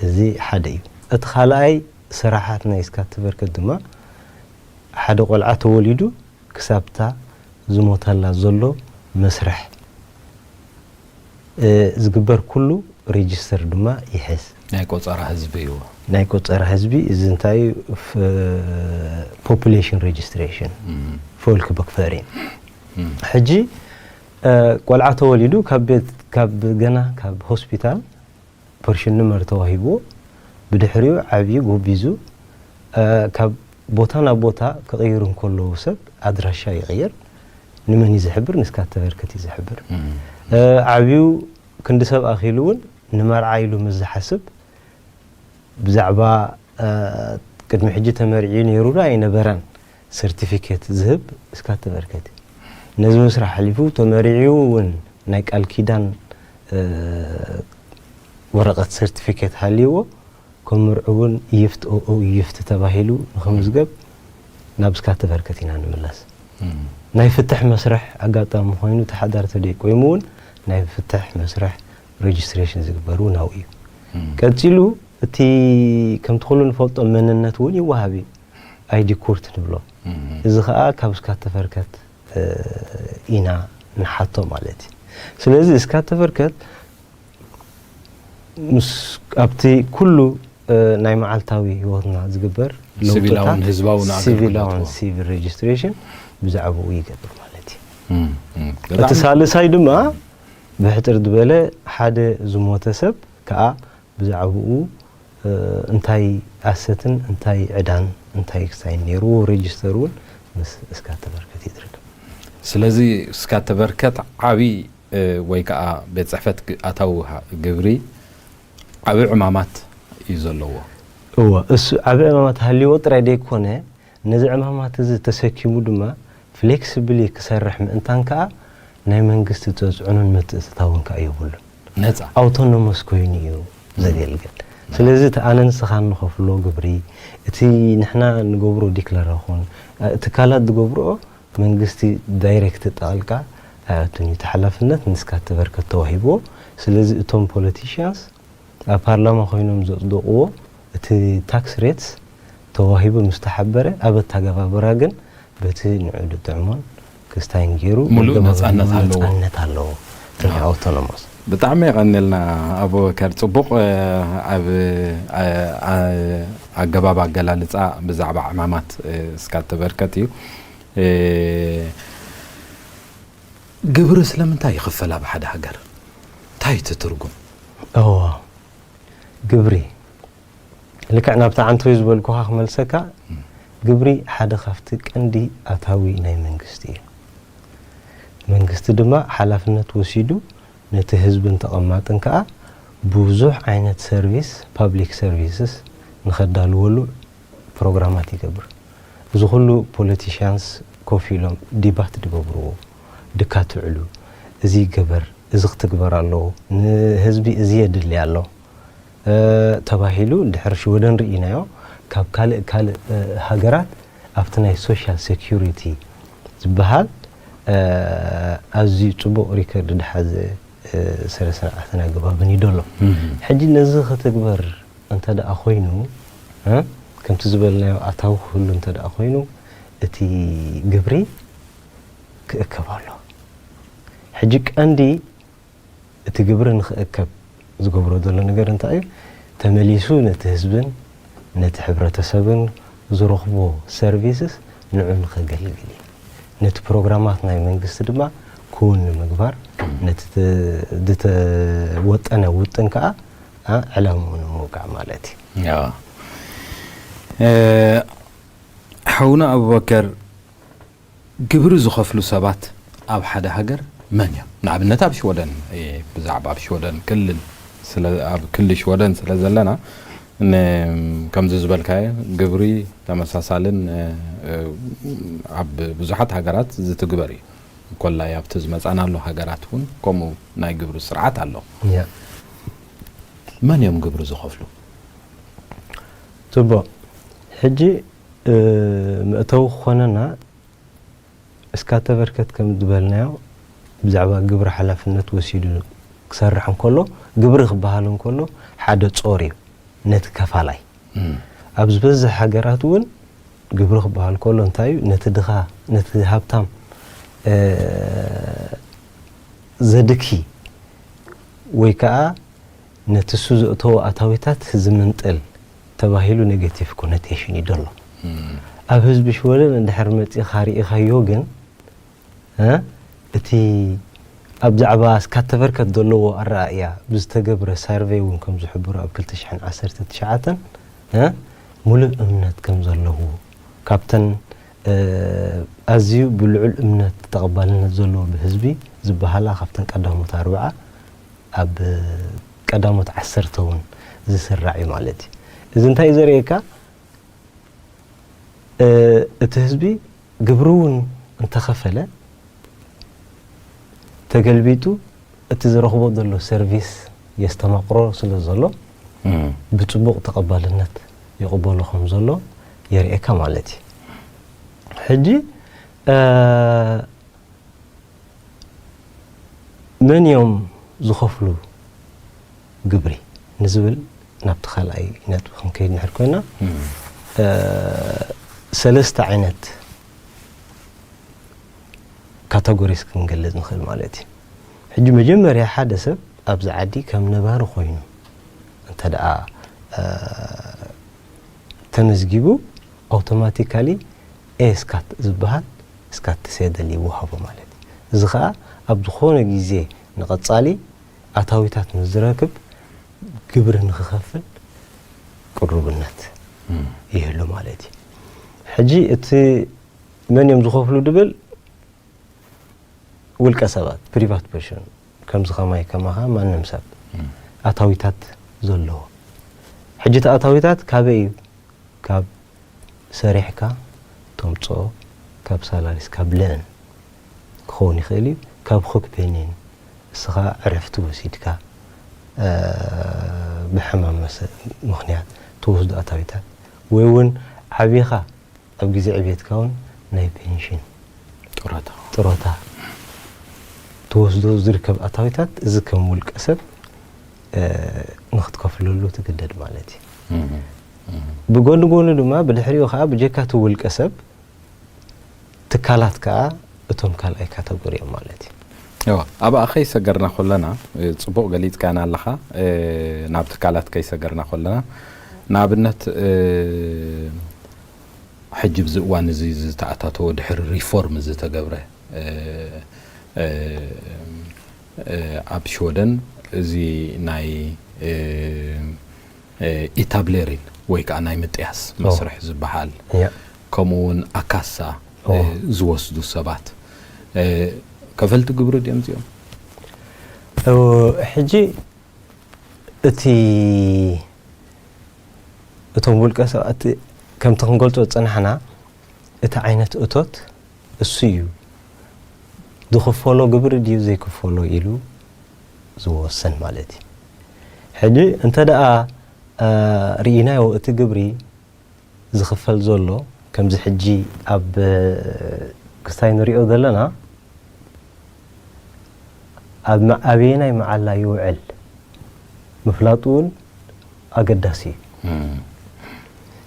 እዚ ሓደ እዩ። እቲ ካልኣይ ስራሓት ናይ ስካተበርከት ድማ ሓደ ቆልዓ ተወሊዱ ክሳብታ ዝሞተላ ዘሎ መስርሕ ዝግበር ኩሉ ሬጅስተር ድማ ይሕዝ። ናይ ቆጸራ ህዝቢ እዩ። ናይ ቆጸራ ህዝቢ እዚ እንታይ እዩ? Population registration፣ ፎልክ ቦክፈሪን። ሕጂ ቆልዓ ተወሊዱ ካብ ቤት ካብ ገና ካብ ሆስፒታል ፐርሽን ንመር ተዋሂብዎ ብድሕሪኡ ዓብዩ ጎቢዙ ካብ ቦታ ናብ ቦታ ክቕይር እንከለዉ ሰብ ኣድራሻ ይቕይር። ንመን እዩ ዝሕብር? ንስካተበርከት እዩ ዝሕብር። ዓብዩ ክንዲ ሰብ ኣኺሉ እውን ንመርዓ ኢሉ ምስ ዝሓስብ ብዛዕባ ቅድሚ ሕጂ ተመርዒ ነይሩ ዶ ኣይነበረን ሰርቲፊኬት ዝህብ ስካተበርከት እዩ። ነዚ ምስራሕ ሓሊፉ ተመሪዒ እውን ናይ ቃል ኪዳን ወረቐት ሰርቲፊኬት ሃልይዎ ከም ምርዑ እውን ይፍት ኦኦ ይፍት ተባሂሉ ንኽምዝገብ ናብ ስካተበርከት ኢና ንምለስ። ናይ ፍትሕ መስርሕ ኣጋጣሚ ኮይኑ ተሓዳር ተደይ ቆይሙ እውን ናይ ፍትሕ መስርሕ ሬጅስትሬሽን ዝግበር እውን ኣብኡ እዩ። ቀጺሉ እቲ ከምቲ ኩሉ ንፈልጦ መንነት እውን ይወሃብ እዩ። ኣይዲ ኮርት ንብሎ። እዚ ኸኣ ካብ ስካተቨርከት ኢና ንሓቶ ማለት እዩ። ስለዚ ስካተቨርከት ምስ ኣብቲ ኩሉ ናይ መዓልታዊ ህይወትና ዝግበር ለውጥታት፣ ሲቪላውን ሲቪል ሬጅስትሬሽን ብዛዕባኡ ይገብር ማለት እዩ። እቲ ሳልሳይ ድማ ብሕጥር ዝበለ ሓደ ዝሞተ ሰብ ከዓ ብዛዕባኡ እንታይ ኣሰትን እንታይ ዕዳን እንታይ ክሳይን ነይርዎ ሬጅስተር እውን ምስ እስካተበርከት ይድርግ። ስለዚ እስካተበርከት ዓብዪ ወይ ከዓ ቤት ፅሕፈት ኣታዊ ግብሪ ዓብዪ ዕማማት እዩ ዘለዎ። እወ፣ እሱ ዓብዪ ዕማማት ሃልይዎ ጥራይ ደይኮነ፣ ነዚ ዕማማት እዚ ተሰኪሙ ድማ ፍሌክስብሊ ክሰርሕ ምእንታን ከዓ ናይ መንግስቲ ተፅዕኖን ምትእትታውን ከዓ የብሉን። ነፃ። ኣውቶኖመስ ኮይኑ እዩ ዘገልግል። ስለዚ እቲ ኣነ ንስኻ እንኸፍሎ ግብሪ፣ እቲ ንሕና ንገብሮ ዲክለራ ኹን ትካላት ዝገብርኦ መንግስቲ ዳይሬክት ጣልቃ ኣያቱን እዩ። እቲ ሓላፍነት ንስካተበርከት ተዋሂብዎ። ስለዚ እቶም ፖለቲሽያንስ ኣብ ፓርላማ ኮይኖም ዘጽደቕዎ እቲ ታክስ ሬትስ ተዋሂቡ ምስ ተሓበረ ኣብ ኣተገባብራ ግን በቲ ንዑ ዝጥዕሞን ክስታይን ገይሩ ሙሉእ ነጻነት ኣለዎ። ነጻነት ኣለዎ። ናይ ኣውቶኖሞስ ብጣዕሚ የቐንልና ኣቡበከር፣ ጽቡቕ ኣብ ኣገባብ ኣገላልጻ ብዛዕባ ዕማማት እስካተበርከት እዩ። ግብሪ ስለምንታይ ይኽፈል ኣብ ሓደ ሃገር? እንታይ እቲ ትርጉም? እዎ፣ ግብሪ ልክዕ ናብቲ ዓንቶይ ዝበልኩኻ ክመልሰካ፣ ግብሪ ሓደ ካብቲ ቀንዲ ኣታዊ ናይ መንግስቲ እዩ። መንግስቲ ድማ ሓላፍነት ወሲዱ ነቲ ህዝብን ተቐማጥን ከኣ ብዙሕ ዓይነት ሰርቪስ፣ ፓብሊክ ሰርቪስስ ንኸዳልወሉ ፕሮግራማት ይገብር። እዚ ኩሉ ፖለቲሽያንስ ኮፍ ኢሎም ዲባት ድገብርዎ፣ ድካትዕሉ፣ እዚ ይገበር፣ እዚ ክትግበር ኣለዎ፣ ንህዝቢ እዚ የድሊ ኣሎ ተባሂሉ ድሕሪ ሽወደን ርኢናዮ። ካብ ካልእ ካልእ ሃገራት ኣብቲ ናይ ሶሻል ሴኩሪቲ ዝበሃል ኣዝዩ ጽቡቕ ሪከርድ ድሓዘ ስነ ስርዓትን ኣገባብን እዩ ደሎ። ሕጂ ነዚ ክትግበር እንተ ደኣ ኮይኑ፣ ከምቲ ዝበልናዮ ኣታዊ ክህሉ እንተ ደኣ ኮይኑ፣ እቲ ግብሪ ክእከብ ኣሎ። ሕጂ ቀንዲ እቲ ግብሪ ንኽእከብ ዝገብሮ ዘሎ ነገር እንታይ እዩ? ተመሊሱ ነቲ ህዝብን ነቲ ሕብረተሰብን ዝረኽቦ ሰርቪስስ ንዑ ንኸገልግል እዩ። ነቲ ፕሮግራማት ናይ መንግስቲ ድማ ክውን ንምግባር፣ ነቲ ዝተወጠነ ውጥን ከዓ ዕላምኡ ንምውቃዕ ማለት እዩ። ሓውና ኣቡበከር፣ ግብሪ ዝኸፍሉ ሰባት ኣብ ሓደ ሃገር መን እዮም? ንኣብነት ኣብ ሽወደን፣ ብዛዕባ ኣብ ሽወደን ክልል፣ ኣብ ክሊ ሽወደን ስለ ዘለና፣ ከምዚ ዝበልካዮ ግብሪ ተመሳሳልን ኣብ ብዙሓት ሃገራት ዝትግበር እዩ። ኮላይ ኣብቲ ዝመፃናሉ ሃገራት እውን ከምኡ ናይ ግብሪ ስርዓት ኣሎ። መን እዮም ግብሪ ዝኸፍሉ? ፅቡቕ። ሕጂ መእተዊ ክኾነና እስካተበርከት ከም ዝበልናዮ ብዛዕባ ግብሪ ሓላፍነት ወሲዱ ክሰርሕ እንከሎ፣ ግብሪ ክበሃል እንከሎ ሓደ ጾር እዩ ነቲ ከፋላይ። ኣብ ዝበዝሕ ሃገራት እውን ግብሪ ክበሃል ከሎ እንታይ እዩ? ነቲ ድኻ፣ ነቲ ሃብታም ዘድኪ ወይ ከዓ ነቲ እሱ ዘእተዎ ኣታዊታት ዝምንጥል ተባሂሉ ኔጌቲቭ ኮኖቴሽን እዩ ደሎ። ኣብ ህዝቢ ሽወደን እንድሕር መጺኻ ርኢኻዮ ግን፣ እ፣ እቲ ኣብ ዛዕባ እስካተቨርከት ዘለዎ ኣረኣእያ ብዝተገብረ ሳርቨይ እውን ከም ዝሕብሮ ኣብ ክልተ ሽሕን ዓሰርተ ትሽዓተን፣ እ፣ ሙሉእ እምነት ከም ዘለዎ ካብተን፣ እ፣ ኣዝዩ ብልዑል እምነት ተቐባልነት ዘለዎ ብህዝቢ ዝበሃላ ካብተን ቀዳሞት ኣርብዓ ኣብ ቀዳሞት ዓሰርተ እውን ዝስራዕ እዩ ማለት እዩ። እዚ እንታይ እዩ ዘርእየካ? እ፣ እቲ ህዝቢ ግብሪ እውን እንተኸፈለ ተገልቢጡ እቲ ዝረኽቦ ዘሎ ሰርቪስ የስተማቕሮ ስለ ዘሎ ብፅቡቕ ተቐባልነት ይቕበሎ ከም ዘሎ የርእየካ ማለት እዩ። ሕጂ እ፣ መን እዮም ዝኸፍሉ ግብሪ? ንዝብል ናብቲ ካልኣይ ነጥቢ ክንከይድ ንሕር ኮይና፣ እ፣ ሰለስተ ዓይነት ካተጎሪስ ክንገልጽ ንኽእል ማለት እዩ። ሕጂ መጀመርያ ሓደ ሰብ ኣብዚ ዓዲ ከም ነባሪ ኮይኑ እንተ ደኣ፣ እ፣ ተመዝጊቡ፣ ኣውቶማቲካሊ ኤ ስካት ዝበሃል ስካት ትሴደል ይወሃቦ ማለት እዩ። እዚ ኸኣ ኣብ ዝኾነ ግዜ ንቐጻሊ ኣታዊታት ምስ ዝረክብ ግብሪ ንኽኸፍል ቅሩብነት ይህሉ ማለት እዩ። ሕጂ እቲ መን እዮም ዝኸፍሉ ድብል ውልቀ ሰባት፣ ፕሪቫት ፐርሶን፣ ከምዚ ከማይ ከማኻ ማንም ሰብ ኣታዊታት ዘለዎ። ሕጂ እቲ ኣታዊታት ካበይ እዩ? ካብ ሰሪሕካ ተምጽኦ፣ ካብ ሳላሪስ፣ ካብ ለን ክኸውን ይኽእል እዩ። ካብ ኹክ ፔኒን፣ እስኻ ዕረፍቲ ወሲድካ፣ እ፣ ብሕማም መሰ-፣ ምኽንያት ትወስዶ ኣታዊታት፣ ወይ እውን ዓቢኻ ኣብ ግዜ ዕቤትካ እውን ናይ ፔንሽን ጡረታ። ጡረታ ትወስዶ ዝርከብ ኣታዊታት፣ እዚ ከም ውልቀ ሰብ፣ እ፣ ንኽትከፍለሉ ትግደድ ማለት እዩ። እም፣ እም። ብጎኒ ጎኒ ድማ ብድሕሪኡ ኸዓ ብጀካ እቲ ውልቀ ሰብ ትካላት ከኣ እቶም ካልኣይ ካተጎሪ እዮም ማለት እዩ። እዋ፣ ኣብኣ ከይሰገርና ከለና፣ እ፣ ጽቡቕ ገሊጽካና ኣለኻ። እ፣ ናብ ትካላት ከይሰገርና ከለና፣ ንኣብነት፣ እ፣ ሕጂ ብዚ እዋን እዚ ዝተኣታተወ ድሕሪ ሪፎርም ዝተገብረ፣ እ፣ እ፣ እ፣ ኣብ ሽወደን እዚ ናይ፣ እ፣ እ፣ ኢታብሌሪን ወይ ከዓ ናይ ምጥያስ ኦ። መስርሕ ዝበሃል፣ ያ። ከምኡ እውን ኣካሳ፣ ኦ። እ፣ ዝወስዱ ሰባት፣ እ፣ ከፈልቲ ግብሪ ድዮም እዚኦም? እ፣ ሕጂ እቲ፣ እቶም ውልቀ ሰባት ከምቲ ክንገልጾ ዝጸናሕና፣ እቲ ዓይነት እቶት እሱ እዩ። ዝኽፈሎ ግብሪ ድዩ ዘይክፈሎ ኢሉ ዝወሰን ማለት እዩ። ሕጂ እንተ ደኣ፣ እ፣ ርኢናዮ እቲ ግብሪ ዝኽፈል ዘሎ፣ ከምዚ ሕጂ ኣብ፣ እ፣ ክስታይ ንሪኦ ዘለና፣ ኣብ መ-፣ ኣበየናይ መዓላ ይውዕል ምፍላጡ እውን ኣገዳሲ እዩ። እም።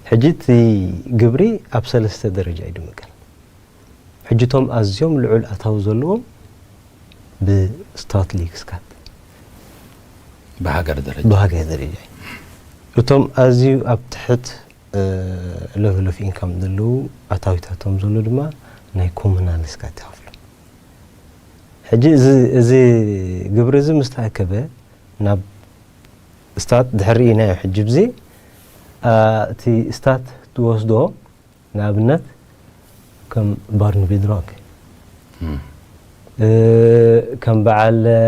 ሕጂ እቲ ግብሪ ኣብ ሰለስተ ደረጃ እዩ ድምቀል። ሕጂ እቶም ኣዝዮም ልዑል ኣታዊ ዘለዎም ብስታትሊክ ስካት ብሃገር ደረጃ። ብሃገር ደረጃ እዩ። እቶም ኣዝዩ ኣብ ትሕት፣ እ፣ ሌቨል ኦፍ ኢንካም ዘለዉ ኣታዊታቶም ዘሎ ድማ ናይ ኮሙናል ስካት ይኸፍሉ። ሕጂ እዚ፣ እዚ ግብሪ እዚ ምስ ተኣከበ ናብ ስታት ድሕሪ ኢናዮ ሕጂ ብዚ፣ እ፣ እቲ ስታት ትወስዶ ንኣብነት ከም ባርን ቢድሮግ፣ እም። እ፣ ከም በዓል፣ እ፣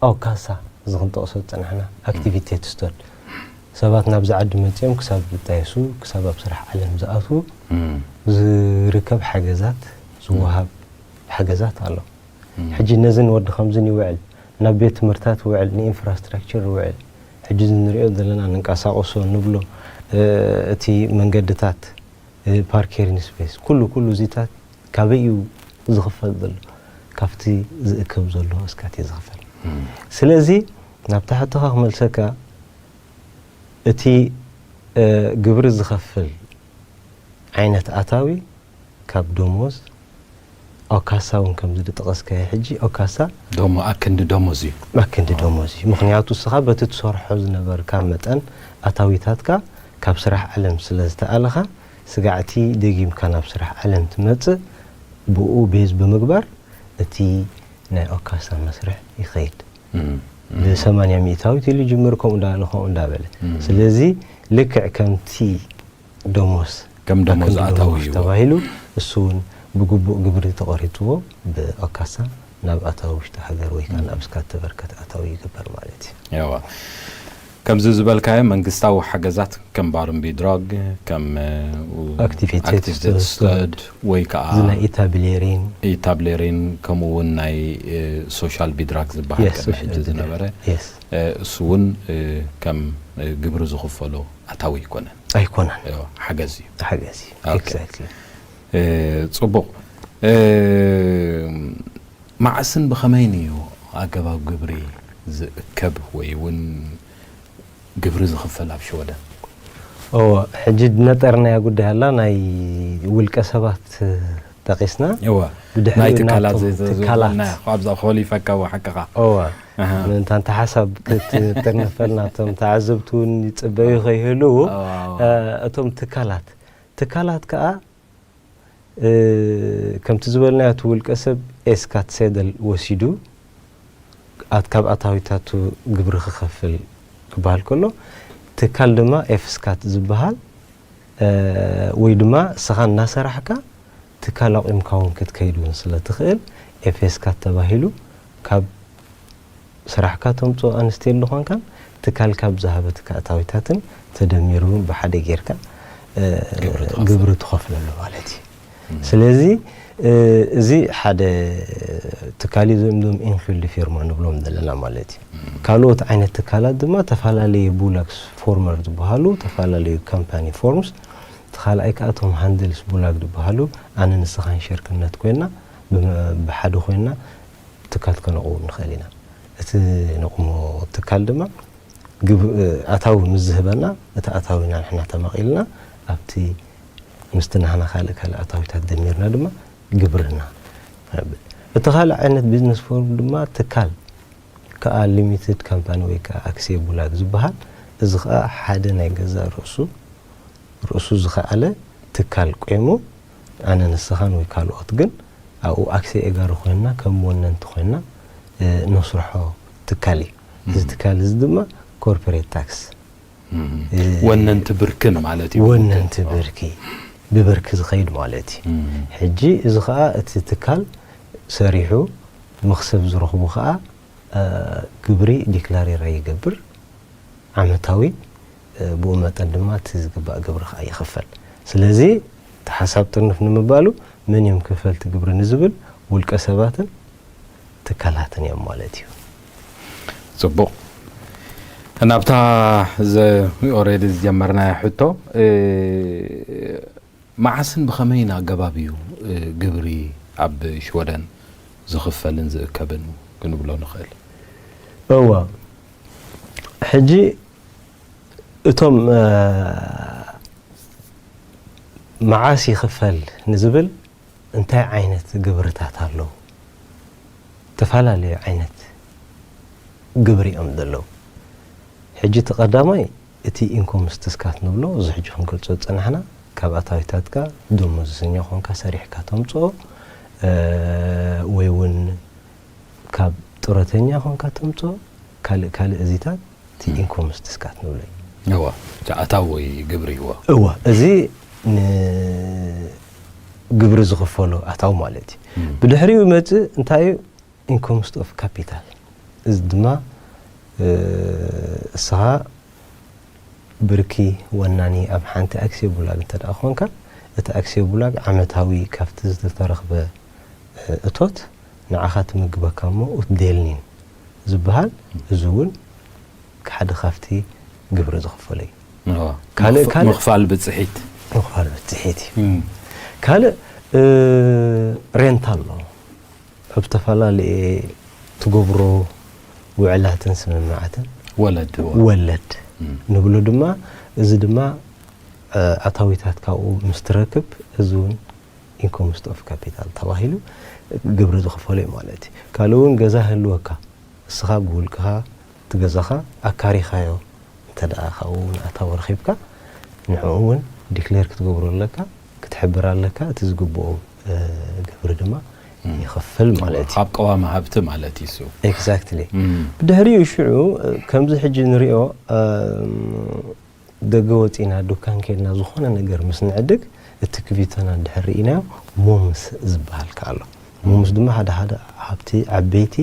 ኣውካሳ፣ እዚ ክንጠቕሶ ዝጸናሕና፣ ኣክቲቪቴት ስቶድ። ሰባት ናብዚ ዓዲ መጺኦም ክሳብ ዝጣየሱ፣ ክሳብ ኣብ ስራሕ ዓለም ዝኣትዉ እም። ዝርከብ ሓገዛት፣ ዝወሃብ ሓገዛት ኣሎ። እም። ሕጂ ነዚ ንወዲ ከምዚ ይውዕል፣ ናብ ቤት ትምህርታት ይውዕል፣ ንኢንፍራስትራክቸር ይውዕል። ሕጂ እዚ ንሪኦ ዘለና፣ ንንቀሳቐሶ ንብሎ፣ እ፣ እቲ መንገድታት፣ እ፣ ፓርኬሪን ስፔስ፣ ኩሉ፣ ኩሉ እዚታት ካበይ እዩ ዝኽፈል ዘሎ? ካብቲ ዝእከብ ዘሎ እስካት እዩ ዝኽፈል። እም። ስለዚ ናብታ ሕቶኻ ክመልሰካ፣ እቲ፣ እ፣ ግብሪ ዝኸፍል ዓይነት ኣታዊ ካብ ደሞዝ፣ ኦካሳ እውን ከምዚ ዝጠቐስካዮ ሕጂ፣ ኦካሳ ደሞ-፣ ኣክንዲ ደሞዝ እዩ። ኣክንዲ ደሞዝ እዩ። ምኽንያቱ እስኻ በቲ ትሰርሖ ዝነበርካ መጠን ኣታዊታትካ ካብ ስራሕ ዓለም ስለ ዝተኣለኻ፣ ስጋዕቲ ደጊምካ ናብ ስራሕ ዓለም ትመጽእ፣ ብኡ ቤዝ ብምግባር እቲ ናይ ኦካሳ መስርሕ ይኸይድ። እም፣ እም። ብሰማንያ ሚእታዊት ኢሉ ይጅምር፣ ከምኡ እንዳበለ፣ ከምኡ እንዳበለ። እም። ስለዚ ልክዕ ከምቲ ደሞዝ፣ ከም ደሞዝ ከም ኣታዊ ደሞዝ እዩ። ተባሂሉ፣ እሱ እውን ብግቡእ ግብሪ ተቐሪጽዎ ብኦካሳ ናብ ኣታዊ ውሽጢ ሃገር ወይ ከዓ እም። ናብ ስካት ተበርከት ኣታዊ ይግበር ማለት እዩ። ያዋ። ከምዚ ዝበልካዮ መንግስታዊ ሓገዛት ከም ባርን ቢድራግ፣ ከም፣ እ፣ ኣክቲቪቴት ኣክቲቪቴት ስተድ፣ ስተድ ወይ ከዓ እዚ ናይ ኢታብሌሪን። ኢታብሌሪን፣ ከምኡ እውን ናይ፣ እ፣ ሶሻል ቢድራግ ዝበሃል የስ፣ ቅድሚ ሶሻል ሕጂ ቢድራግ። ዝነበረ፣ የስ። እ፣ እሱ እውን፣ እ፣ ከም፣ እ፣ ግብሪ ዝኽፈሎ ኣታዊ ኣይኮነን። ኣይኮነን። እ፣ ሓገዝ እዩ። ሓገዝ እዩ። ኦኬ። ኤግዛክትሊ። እ፣ ጽቡቕ። እ፣ መዓስን ብኸመይን እዩ ኣገባብ ግብሪ ዝእከብ ወይ እውን ግብሪ ዝኽፈል ኣብ ሽወደን? እወ፣ ሕጂ ዝነጠርናያ ጉዳይ ኣላ፣ ናይ ውልቀ ሰባት ጠቂስና። እወ። ብድሕሪኡ ናይ ትካላት ናብቶም ዘ- ዘ- ትካላት። ዘበልና፣ ኣብዛ ክኸሊፈካ፣ እወ፣ ሓቅኻ። እወ። ኣሃ። ምእንታን ተሓሳብ ክትጥርነፈል ናብቶም ተዓዘብቲ እውን ይጽበዩ ከይህልዉ፣ እወ፣ እወ። እ፣ እቶም ትካላት፣ ትካላት ከኣ፣ እ፣ ከምቲ ዝበልናዮ፣ እቲ ውልቀ ሰብ ኤስካት ሴደል ወሲዱ ኣት-፣ ካብ ኣታዊታቱ ግብሪ ክኸፍል ክበሃል ከሎ፣ ትካል ድማ ኤፍስካት ዝበሃል፣ እ፣ ወይ ድማ ንስኻ እናሰራሕካ ትካል ኣቑምካ እውን ክትከይድ እውን ስለ ትኽእል፣ ኤፍኤስካት ተባሂሉ ካብ ስራሕካ ተምፅኦ ኣንስቴል ዝኾንካን ትካል ካብ ዝሃበትካ ኣታዊታትን ተደሚሩ ብሓደ ጌርካ፣ እ፣ ግብሪ ትኸፍል። ግብሪ ትኸፍለሉ ማለት እዩ። ስለዚ፣ እ፣ እዚ ሓደ ትካል እዩ፣ እዞም ኢንክሉድ ፊርማ ንብሎም ዘለና ማለት እዩ። ካልኦት ዓይነት ትካላት ድማ ተፈላለየ ቡላግ ፎርመር ዝበሃሉ፣ ተፈላለዩ ካምፓኒ ፎርምስ፣ እቲ ካልኣይ ከዓ እቶም ሃንድልስ ቡላግ ዝበሃሉ፣ ኣነ ንስኻን ሸርክነት ኮይና፣ ብመ-፣ ብሓደ ኮይና ትካል ከነቕውም ንኽእል ኢና። እቲ ነቑሞ ትካል ድማ ግብ-፣ ኣታዊ ምስ ዝህበና፣ እቲ ኣታዊና ንሕና ተማቒልና ኣብቲ ምስቲ ናህና ካልእ ካልእ ኣታዊታት ደሚርና ድማ ግብርና ነብል። እቲ ካልእ ዓይነት ቢዝነስ ፎርም ድማ ትካል ከኣ ሊሚትድ ካምፓኒ ወይ ከኣ ኣክስየ ቡላግ ዝበሃል፣ እዚ ከኣ ሓደ ናይ ገዛእ ርእሱ ርእሱ ዝኸኣለ ትካል ቆይሙ፣ ኣነ ንስኻን ወይ ካልኦት ግን ኣብኡ ኣክስየ ኤጋሪ ኮይንና፣ ከም ወነንቲ ኮይንና፣ እ፣ ነስርሖ ትካል እዩ። እዚ ትካል እዚ ድማ ኮርፖሬት ታክስ፣ እ፣ ወነንቲ ብርክን ማለት እዩ። ወነንቲ ብርኪ፣ ብብርኪ ዝኸይድ ማለት እዩ። ሕጂ እዚ ኸኣ እቲ ትካል ሰሪሑ መኽሰብ ዝረኽቡ ኸኣ፣ እ፣ ግብሪ ዲክላሬራ ይገብር። ዓመታዊ፣ እ፣ ብኡ መጠን ድማ እቲ ዝግባእ ግብሪ ኸኣ ይኽፈል። ስለዚ እቲ ሓሳብ ጥርንፍ ንምባሉ፣ መን እዮም ከፈልቲ ግብሪ ንዝብል፣ ውልቀ ሰባትን ትካላትን እዮም ማለት እዩ። ጽቡቕ። ናብታ ዘ-፣ ኦሬዲ ዝጀመርናዮ ሕቶ፣ እ፣ መዓስን ብኸመይን ኣገባብ እዩ፣ እ፣ ግብሪ ኣብ ሽወደን ዝኽፈልን ዝእከብን ክንብሎ ንኽእል? እወ፣ ሕጂ እቶም፣ እ፣ መዓስ ይኽፈል ንዝብል፣ እንታይ ዓይነት ግብርታት ኣለዉ? ዝተፈላለዩ ዓይነት ግብሪ እዮም ዘለዉ። ሕጂ እቲ ቀዳማይ፣ እቲ ኢንኮም ስተትስካት ንብሎ፣ እዚ ሕጂ ክንገልጾ ዝጸናሕና፣ ካብ ኣታዊታትካ ደሞዝተኛ ኾንካ ሰሪሕካ ተምጽኦ፣ እ፣ ወይ እውን ካብ ጡረተኛ ኾንካ ተምጽኦ፣ ካልእ ካልእ እዚታት፣ እቲ ኢንኮም ስተትስካት ንብሎ እዩ። እወ፣ እቲ ኣታዊ ወይ ግብሪ፣ እወ። እወ፣ እዚ ንግብሪ ዝኽፈሎ ኣታዊ ማለት እዩ። ብድሕሪኡ ይመጽእ እንታይ እዩ? ኢንኮም ስቶፍ ካፒታል። እዚ ድማ፣ እ፣ እስኻ ብርኪ ወናኒ ኣብ ሓንቲ ኣክስዮ ቡላግ እንተ ደኣ ኾንካ፣ እቲ ኣክስዮ ቡላግ ዓመታዊ ካብቲ ዝተረኽበ፣ እ፣ እቶት ንዓኻ ትምግበካ እሞ፣ ኡትዴልኒን ዝበሃል፣ እዚ እውን ሓደ ካብቲ ግብሪ ዝኽፈሎ እዩ። እወ። ካልእ፣ ምኽ-፣ ካልእ ምኽፋል ብጽሒት። ምኽፋል ብጽሒት እዩ። እም። ካልእ፣ እ፣ ሬንት ኣሎ። ኣብ ዝተፈላለየ ትገብሮ ውዕላትን ስምምዓትን ወለድ፣ እወ። ወለድ እም። ንብሎ ድማ፣ እዚ ድማ፣ እ፣ ኣታዊታት ካብኡ ምስ ትረክብ፣ እዚ እውን ኢንኮም ስቶፍ ካፒታል ተባሂሉ ግብሪ ዝኽፈሎ እዩ ማለት እዩ። ካልእ እውን ገዛ ህልወካ፣ እስኻ ብውልቅኻ እቲ ገዛኻ ኣካሪኻዮ እንተ ደኣ ካብኡ እውን ኣታዊ ረኺብካ፣ ንዕኡ እውን ዲክሌር ክትገብሮ ኣለካ፣ ክትሕብር ኣለካ፣ እቲ ዝግብኦ፣ እ፣ ግብሪ ድማ እም። ይኸፍል ማለት እዩ። ኣብ ቀዋሚ ሃብቲ ማለት እዩ እሱ። ኤግዛክትሊ። እም። ብድሕሪኡ ሽዑ፣ እ፣ ከምዚ ሕጂ ንሪኦ፣ እም፣ ደገ ወጺና ዱካን ኬድና ዝኾነ ነገር ምስ ንዕድግ፣ እቲ ክቪቶና እንድሕር ርኢናዮ፣ ሞምስ ዝበሃል ከኣ ኣሎ። ሞምስ ድማ ሓደ ሓደ ሃብቲ ዓበይቲ፣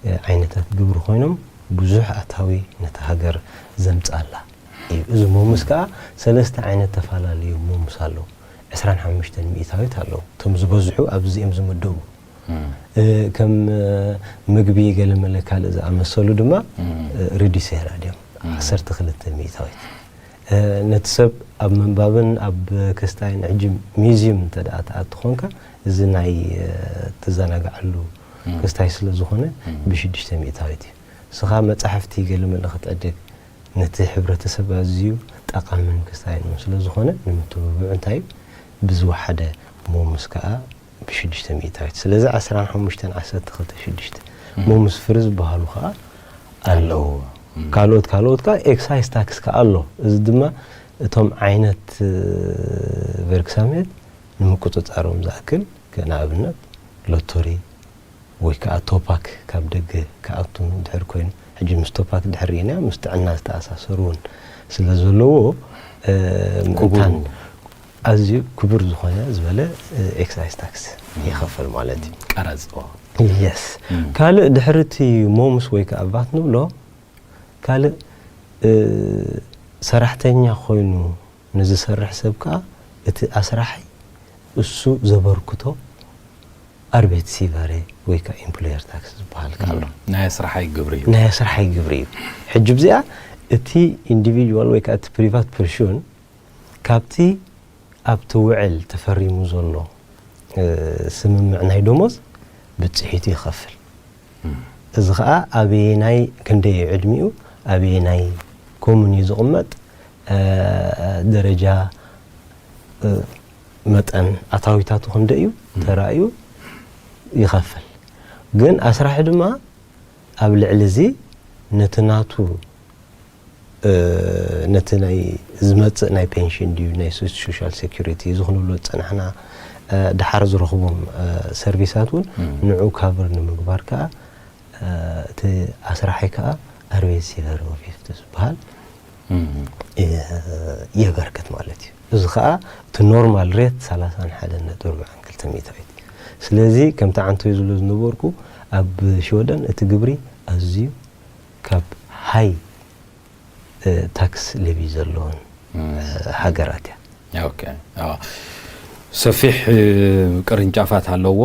እ፣ ዓይነታት ግብሪ ኮይኖም፣ ብዙሕ ኣታዊ ነታ ሃገር ዘምጽኣላ እዩ። እዚ ሞምስ ከኣ ሰለስተ ዓይነት ተፈላለዩ ሞምስ ኣለዉ። ዕስራን ሓሙሽተን ሚእታዊት ኣለዉ። እቶም ዝበዝሑ ኣብዚ እዮም ዝምደቡ። እም። እ፣ ከም፣ እ፣ ምግቢ ገለመለ ካልእ ዝኣመሰሉ ድማ፣ እም። እ፣ ሪዲሴራ ድዮም። እም። ዓሰርተ ክልተ ሚእታዊት። እ፣ ነቲ ሰብ ኣብ ምንባብን ኣብ ክስታይን፣ ሕጂ ሚዝዩም እንተ ደኣ ትኣቱ ኾንካ፣ እዚ ናይ፣ እ፣ ትዘናግዓሉ እም። ክስታይ ስለ ዝኾነ፣ እም። ብሽዱሽተ ሚእታዊት እዩ። ንስኻ መጻሕፍቲ ገለመለ ክትዕድግ፣ ነቲ ሕብረተሰብ ኣዝዩ ጠቓምን ክስታይን እውን ስለ ዝኾነ ንምትብብዑ እንታይ እዩ ብዝወሓደ ሞምስ ከኣ ብሽዱሽተ ሚእታዊት ስለዚ ዓስራን ሓሙሽተን ዓሰርተ ክልተ ሽዱሽተ ሞምስ ፍሪ ዝበሃሉ ከኣ ኣለዎ። ካልኦት ካልኦት ከኣ ኤክሳይዝ ታክስ ከኣ ኣሎ። እዚ ድማ እቶም ዓይነት ቨርክሳሜት ንምቁጽጻሮም ዝኣክል ንኣብነት ሎቶሪ ወይ ከዓ ቶፓክ ካብ ደገ ክኣቱ ድሕር ኮይኑ ሕጂ ምስ ቶፓክ ድሕር ርኢናዮ ምስ ጥዕና ዝተኣሳሰሩ እውን ስለ ዘለዎ ምእንታን ኣዝዩ ክቡር ዝኾነ ዝበለ ኤክሳይዝ ታክስ ይኸፍል ማለት እዩ። ቀረፅ የስ ካልእ ድሕርቲ ሞምስ ወይ ከዓ ቫት ንብሎ ካልእ ሰራሕተኛ ኮይኑ ንዝሰርሕ ሰብ ከዓ እቲ ኣስራሒ እሱ ዘበርክቶ ኣርቤት ሲቨሬ ወይ ከዓ ኢምፕሎየር ታክስ ዝበሃል ከዓ ኣሎ። ናይ ኣስራሓይ ግብሪ እዩ። ናይ ኣስራሓይ ግብሪ እዩ። ሕጂ ብዚኣ እቲ ኢንዲቪድዋል ወይ ከዓ እቲ ፕሪቫት ፐርሹን ካብቲ ኣብቲ ውዕል ተፈሪሙ ዘሎ ስምምዕ ናይ ደሞዝ ብፅሒቱ ይኸፍል። እዚ ከዓ ኣበየናይ ክንደይ እዩ ዕድሚኡ ኣበየናይ ኮሙን እዩ ዝቕመጥ ደረጃ መጠን ኣታዊታቱ ክንደይ እዩ ተራእዩ ይኸፍል። ግን ኣስራሒ ድማ ኣብ ልዕሊ እዚ ነቲ ናቱ ነቲ ናይ ዝመፅእ ናይ ፔንሽን ድዩ ናይ ሶሻል ሴኩሪቲ እዚ ክንብሎ ዝፀናሕና ደሓር ዝረኽቦም ሰርቪሳት እውን ንዑ ካቨር ንምግባር ከዓ እቲ ኣስራሒ ከዓ ኣርቤት ሲቨር ኦፊፍት ዝበሃል የበርክት ማለት እዩ። እዚ ከዓ እቲ ኖርማል ሬት ሰላሳን ሓደን ነጥቢ ኣርባዓን ክልተ ሚእታዊት እዩ። ስለዚ ከምቲ ዓንቶይ ዝብሎ ዝነበርኩ ኣብ ሽወደን እቲ ግብሪ ኣዝዩ ካብ ሃይ ታክስ ሌቪ ዘለዎን ሃገራት እያ። ሰፊሕ ቅርንጫፋት ኣለዎ።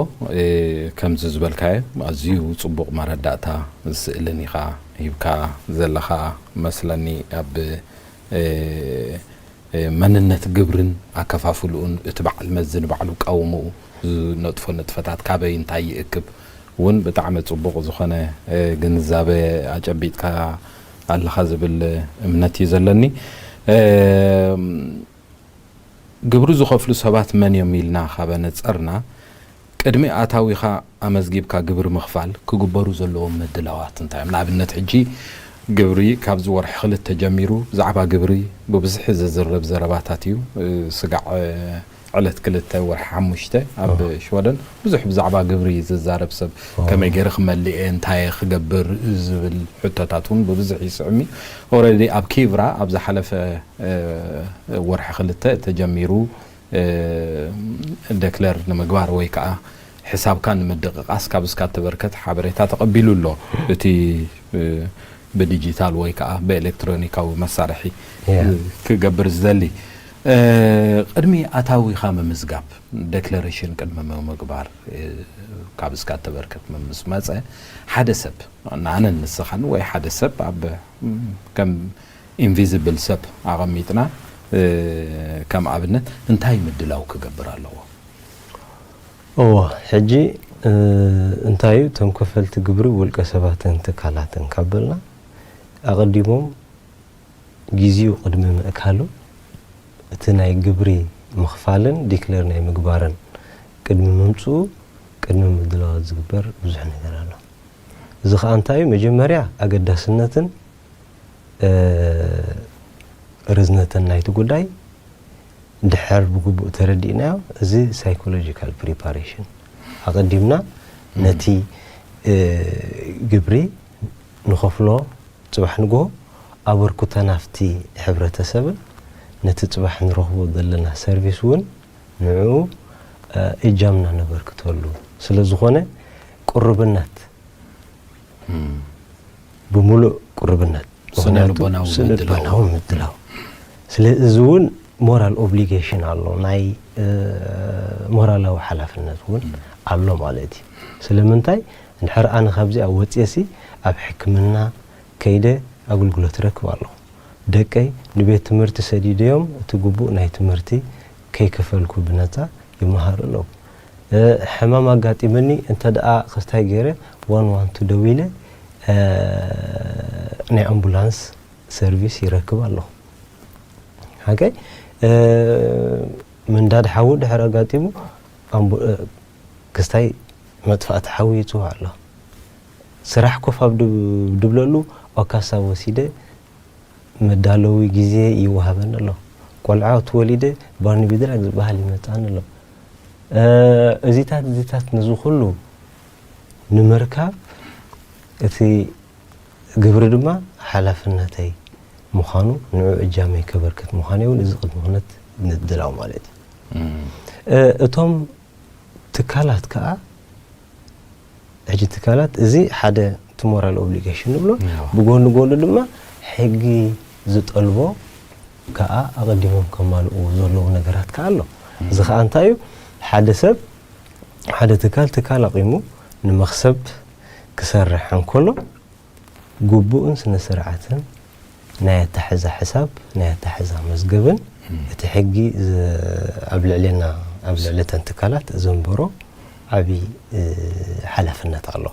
ከምዚ ዝበልካዮ ኣዝዩ ፅቡቕ መረዳእታ ስእልን ኢኻ ሂብካ ዘለኻ መስለኒ። ኣብ መንነት ግብርን ኣከፋፍልኡን እቲ በዓል መዚ ንባዕሉ ቀውምኡ ዝነጥፎ ንጥፈታት ካበይ እንታይ ይእክብ እውን ብጣዕሚ ፅቡቕ ዝኾነ ግንዛበ ኣጨቢጥካ ኣለኻ ዝብል እምነት እዩ ዘለኒ። ግብሪ ዝኸፍሉ ሰባት መን እዮም ኢልና ካብ ኣነጸርና፣ ቅድሚ ኣታዊኻ ኣመዝጊብካ ግብሪ ምኽፋል ክግበሩ ዘለዎም ምድላዋት እንታይ እዮም? ንኣብነት ሕጂ ግብሪ ካብዚ ወርሒ ክልተ ጀሚሩ ብዛዕባ ግብሪ ብብዝሒ ዝዝረብ ዘረባታት እዩ። ስጋዕ ዕለት ክልተ ወርሒ ሓሙሽተ ኣብ ሽወደን ብዙሕ ብዛዕባ ግብሪ ዝዛረብ ሰብ ከመይ ገይረ ክመልእ እየ እንታይ እየ ክገብር ዝብል ሕቶታት እውን ብብዝሒ ይስዕም እዩ። ኦረዲ ኣብ ኪቭራ ኣብ ዝሓለፈ ወርሒ ክልተ ተጀሚሩ ደክለር ንምግባር ወይ ከዓ ሕሳብካ ንምድቕቓስ ካብ እስካት ተበርከት ሓበሬታ ተቐቢሉ ኣሎ። እቲ ብዲጂታል ወይ ከዓ ብኤሌክትሮኒካዊ መሳርሒ ክገብር ዝደሊ ቅድሚ ኣታዊኻ ምምዝጋብ ደክለሬሽን ቅድሚ ምግባር ካብ እስካት ተበርከት ምስ መፀ ሓደ ሰብ ንኣነን ንስኻን ወይ ሓደ ሰብ ኣብ ከም ኢንቪዚብል ሰብ ኣቐሚጥና ከም ኣብነት እንታይ ምድላው ክገብር ኣለዎ? እዎ ሕጂ እንታይ እዩ እቶም ከፈልቲ ግብሪ ውልቀ ሰባትን ትካላትን ካብ በልና ኣቐዲሞም ግዜኡ ቅድሚ ምእካሉ እቲ ናይ ግብሪ ምኽፋልን ዲክለር ናይ ምግባርን ቅድሚ ምምፅኡ ቅድሚ ምድላዋት ዝግበር ብዙሕ ነገር ኣሎ። እዚ ከዓ እንታይ እዩ መጀመርያ ኣገዳስነትን ርዝነትን ናይቲ ጉዳይ ድሕር ብግቡእ ተረዲእናዮ እዚ ሳይኮሎጂካል ፕሪፓሬሽን ኣቐዲምና ነቲ ግብሪ ንኸፍሎ ፅባሕ ንግሆ ኣበርክቶ ናፍቲ ሕብረተሰብን ነቲ ፅባሕ ንረኽቦ ዘለና ሰርቪስ እውን ንዕኡ እጃምና ነበርክተሉ ስለ ዝኾነ ቅሩብነት ብምሉእ ቅሩብነት ስነልቦናዊ ምድላው ስለ እዚ እውን ሞራል ኦብሊጌሽን ኣሎ ናይ ሞራላዊ ሓላፍነት እውን ኣሎ ማለት እዩ። ስለምንታይ እንድሕር ኣነ ካብዚኣ ወፅየ ሲ ኣብ ሕክምና ከይደ ኣገልግሎት ረክብ ኣለኹ። ደቀይ ንቤት ትምህርቲ ሰዲደዮም እቲ ግቡእ ናይ ትምህርቲ ከይከፈልኩ ብነፃ ይመሃሩ ኣለዉ። ሕማም ኣጋጢመኒ እንተ ደኣ ክስታይ ገይረ ዋን ዋን ቱ ደዊለ ናይ ኣምቡላንስ ሰርቪስ ይረክብ ኣለኹ። ሓቀይ ምንዳድ ሓዊ ድሕር ኣጋጢሙ ክስታይ መጥፋእቲ ሓዊ ይፅዋዕ ኣሎ። ስራሕ ኮፍ ኣብ ድብለሉ ኦካሳ ወሲደ መዳለዊ ግዜ ይወሃበኒ ኣሎ። ቆልዓ ትወሊደ ባርኒ ቢድራግ ዝበሃል ይመፃኒ ኣሎ። እዚታት እዚታት ነዚ ኩሉ ንምርካብ እቲ ግብሪ ድማ ሓላፍነተይ ምዃኑ ንዑ እጃመይ ከበርክት ምዃኑ እውን እዚ ቅድሚ ኩነት ምድላው ማለት እዩ። እቶም ትካላት ከዓ ሕጂ ትካላት እዚ ሓደ እቲ ሞራል ኦብሊጌሽን ንብሎ ብጎኒ ጎኒ ድማ ሕጊ ዝጠልቦ ከዓ ኣቐዲሞም ከማልኡ ዘለዉ ነገራት ከዓ ኣሎ። እዚ ከዓ እንታይ እዩ? ሓደ ሰብ ሓደ ትካል ትካል ኣቂሙ ንመኽሰብ ክሰርሕ እንከሎ ግቡእን ስነ ስርዓትን ናይ ኣታሕዛ ሕሳብ ናይ ኣታሕዛ መዝገብን እቲ ሕጊ ኣብ ልዕሌና ኣብ ልዕለተን ትካላት ዘንበሮ ዓብዪ ሓላፍነት ኣሎ።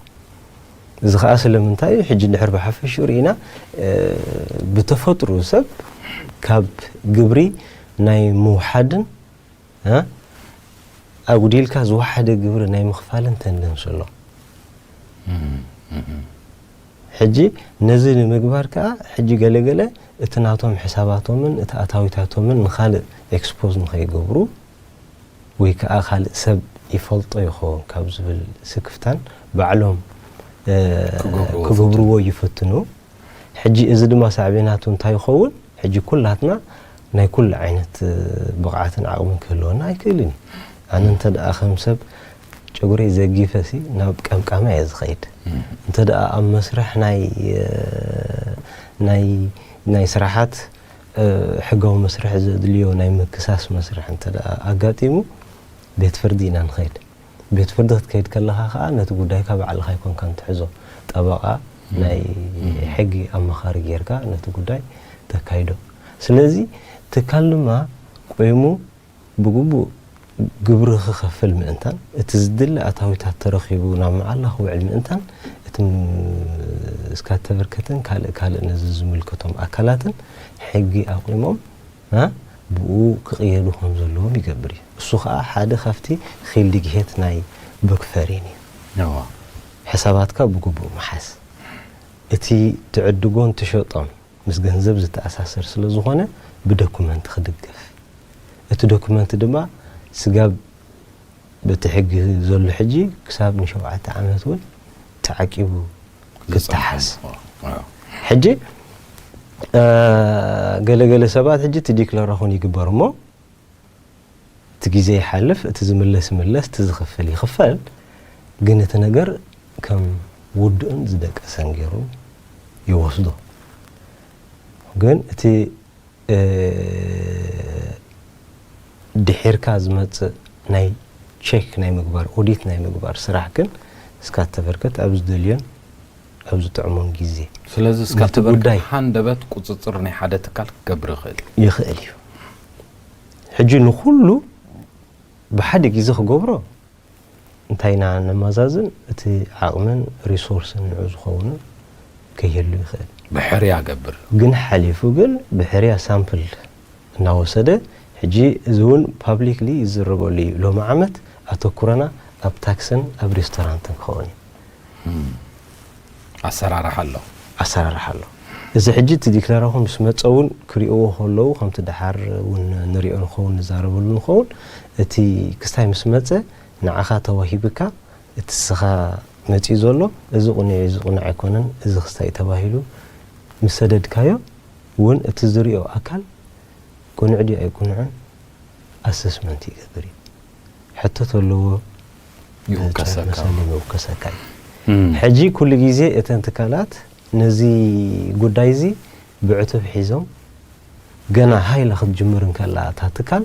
እዚ ከዓ ስለምንታይ እዩ? ሕጂ ድሕር ብሓፈሽኡ ርኢና ብተፈጥሩ ሰብ ካብ ግብሪ ናይ ምውሓድን ኣጉዲልካ ዝወሓደ ግብሪ ናይ ምኽፋልን ተንደንስ ኣሎ። ሕጂ ነዚ ንምግባር ከዓ ሕጂ ገለገለ እቲ ናቶም ሕሳባቶምን እቲ ኣታዊታቶምን ንኻልእ ኤክስፖዝ ንኸይገብሩ ወይ ከዓ ካልእ ሰብ ይፈልጦ ይኸውን ካብ ዝብል ስክፍታን ባዕሎም ክገብርዎ ይፈትኑ። ሕጂ እዚ ድማ ሳዕቤናቱ እንታይ ይኸውን? ሕጂ ኩላትና ናይ ኩሉ ዓይነት ብቕዓትን ዓቕምን ክህልወና ኣይክእልን እዩ። ኣነ እንተ ደኣ ከም ሰብ ጨጉረይ ዘጊፈ ሲ ናብ ቀምቃማ እየ ዝኸይድ። እንተ ደኣ ኣብ መስርሕ ናይ ናይ ናይ ስራሓት ሕጋዊ መስርሕ ዘድልዮ ናይ ምክሳስ መስርሕ እንተ ደኣ ኣጋጢሙ ቤት ፍርዲ ኢና ንኸይድ። ቤት ፍርዲ ክትከይድ ከለኻ ከዓ ነቲ ጉዳይካ ባዕልኻ ኣይኮንካን ትሕዞ። ጠበቓ ናይ ሕጊ ኣማኻሪ ጌርካ ነቲ ጉዳይ ተካይዶ። ስለዚ ትካል ድማ ቆይሙ ብግቡእ ግብሪ ክኸፍል ምእንታን እቲ ዝድለ ኣታዊታት ተረኺቡ ናብ መዓላ ክውዕል ምእንታን እቲ እስካተበርከተን ካልእ ካልእ ነዚ ዝምልከቶም ኣካላትን ሕጊ ኣቑሞም ብኡ ክቕየዱ ከም ዘለዎም ይገብር እዩ። እሱ ከዓ ሓደ ካብቲ ኺልዲግሄት ናይ በክፈሪን እዩ። ሕሳባትካ ብግቡእ ምሓዝ። እቲ ትዕድጎን ትሸጦን ምስ ገንዘብ ዝተኣሳሰር ስለ ዝኾነ ብዶኩመንት ክድገፍ። እቲ ዶኩመንት ድማ ስጋብ በቲ ሕጊ ዘሎ ሕጂ ክሳብ ንሸውዓተ ዓመት እውን ተዓቂቡ ክተሓዝ። ሕጂ ገለገለ ሰባት ሕጂ እቲ ዲክለራኹን ይግበር እሞ እቲ ግዜ ይሓልፍ፣ እቲ ዝምለስ ይምለስ፣ እቲ ዝኽፈል ይኽፈል። ግን እቲ ነገር ከም ውዱእን ዝደቀሰን ገይሩ ይወስዶ። ግን እቲ ድሒርካ ዝመጽእ ናይ ቸክ ናይ ምግባር ኦዲት ናይ ምግባር ስራሕ ግን እስካተበርከት ኣብ ዝደልዮን ኣብ ዝጥዕሞን ግዜ ስለዚ እስካተበርከት ሃንደበት ቁፅፅር ናይ ሓደ ትካል ክገብር ይኽእል እዩ። ይኽእል እዩ። ሕጂ ንኩሉ ብሓደ ግዜ ክገብሮ እንታይ ኢና ነመዛዝን እቲ ዓቕምን ሪሶርስን ንዑ ዝኸውን ከይህሉ ይኽእል። ብሕርያ ገብር። ግን ሓሊፉ ግን ብሕርያ ሳምፕል እናወሰደ ሕጂ እዚ እውን ፓብሊክሊ ይዝረበሉ እዩ። ሎሚ ዓመት ኣተኩረና ኣብ ታክስን ኣብ ሬስቶራንትን ክኸውን እዩ። ኣሰራርሓ ኣሎ። ኣሰራርሓ ኣሎ። እዚ ሕጂ እቲ ዲክለራኹ ምስ መፀ እውን ክሪእዎ ከለዉ ከምቲ ደሓር እውን ንሪኦ ንኸውን ንዛረበሉ ንኸውን እቲ ክስታይ ምስ መፀ ንዓኻ ተዋሂብካ እቲ ስኻ መፂኡ ዘሎ እዚ ቁኑዕ እዩ፣ እዚ ቁኑዕ ኣይኮነን፣ እዚ ክስታይ እዩ ተባሂሉ ምስ ሰደድካዮ እውን እቲ ዝሪኦ ኣካል ቁኑዕ ድዩ ኣይቁኑዕን ኣሰስመንት ይገብር እዩ። ሕቶ ተለዎ ይውከሰካ። መሰሊ ይውከሰካ እዩ። ሕጂ ኩሉ ግዜ እተን ትካላት ነዚ ጉዳይ እዚ ብዕቱብ ሒዞም ገና ሃይላ ክትጅምር እንከላ እታ ትካል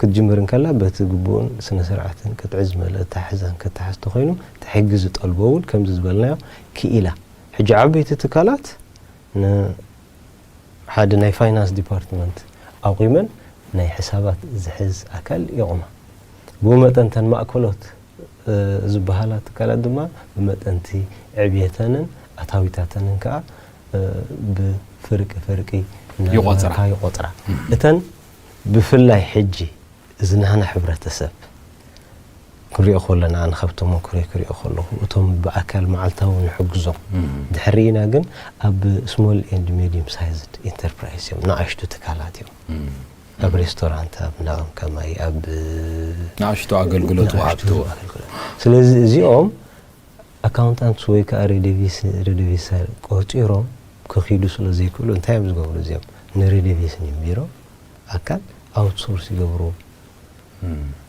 ክትጅምር እንከላ በቲ ግቡእን ስነ ስርዓትን ቅጥዒ ዝመልኦ ኣተሓሕዛን ክተሓዝ ተኾይኑ እቲ ሕጊ ዝጠልቦ እውን ከምዚ ዝበልናዮ ክኢላ ሕጂ ዓበይቲ ትካላት ንሓደ ናይ ፋይናንስ ዲፓርትመንት ኣቑመን ናይ ሕሳባት ዝሕዝ ኣካል የቑማ። ብኡ መጠን እተን ማእከሎት ዝበሃላ ትካላት ድማ ብመጠን እቲ ዕብየተንን ኣታዊታተንን ከዓ ብፍርቂ ፍርቂ እናገበርካ ይቆጽራ። እተን ብፍላይ ሕጂ እዚ ናህና ሕብረተሰብ ክንሪኦ ከለና፣ ኣነ ካብ ተመክሮይ ክሪኦ ከለኹ፣ እቶም ብኣካል መዓልታዊ ንሕግዞም፣ ድሕሪና ግን ኣብ small and medium sized enterprise እዮም፣ ንኣሽቱ ትካላት እዮም። ኣብ ሬስቶራንት፣ ኣብ እንዳቐምከማይ፣ ኣብ ንኣሽቱ ኣገልግሎት ንኣሽቱ ወሃብቲ። ኣገልግሎት። ስለዚ እዚኦም ኣካውንታንትስ ወይ ከዓ ሬዲቪስ ሬዲቪሰር ቆፂሮም ክኺዱ ስለ ዘይክእሉ እንታይ እዮም ዝገብሩ? እዚኦም ንሬዲቪስን ቢሮ ኣካል ኣውትሶርስ ይገብሩ።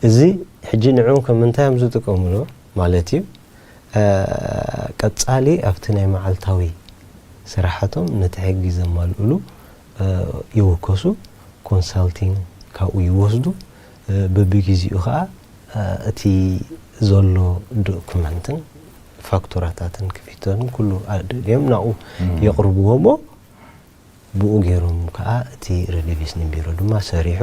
እዚ ሕጂ ንዕኦም ከም ምንታይ እዮም ዝጥቀምሉ ማለት እዩ? እ፣ ቀጻሊ ኣብቲ ናይ መዓልታዊ ስራሓቶም ነቲ ሕጊ ዘማልእሉ፣ እ፣ ይውከሱ፣ ኮንሳልቲንግ ካብኡ ይወስዱ። እ፣ በብግዜኡ ከዓ፣ እ፣ እቲ ዘሎ ዶክመንትን ፋክቱራታትን ክፊቶን ኩሉ ኣድልዮም ናብኡ የቕርብዎ እሞ፣ ብኡ ገይሮም ከዓ እቲ ሬዲቪስን ቢሮ ድማ ሰሪሑ፣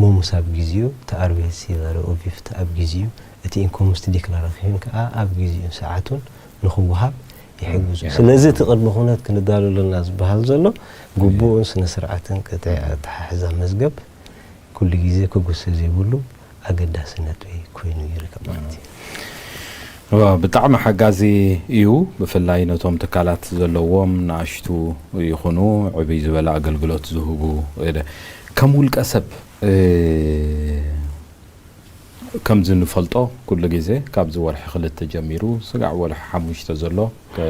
ሞምስ ኣብ ግዜኡ፣ እቲ ኣርቢኤስ ሲቨር ኦቪፍት ኣብ ግዜኡ፣ እቲ ኢንኮምስት ዲክላራሽን ከዓ ኣብ ግዜኡን ሰዓቱን ንኽወሃብ ይሕግዙ። ይሕግዙ። ስለዚ እቲ ቅድመ ኩነት ክንዳሎ ኣለና ዝበሃል ዘሎ ግቡእን ስነ ስርዓትን ቅጥዒ ኣተሓሕዛ መዝገብ ኩሉ ግዜ ክጉሰ ዘይብሉ ኣገዳሲ ነጥቢ ኮይኑ ይርከብ ማለት እዩ። እዋ፣ ብጣዕሚ ሓጋዚ እዩ። ብፍላይ ነቶም ትካላት ዘለዎም ንኣሽቱ ይኹኑ ዕብይ ዝበለ ኣገልግሎት ዝህቡ፣ እ፣ ከም ውልቀ ሰብ፣ እ፣ ከምዚ ንፈልጦ ኩሉ ግዜ ካብዚ ወርሒ ክልተ ጀሚሩ ስጋዕ ወርሒ ሓሙሽተ ዘሎ፣ እ፣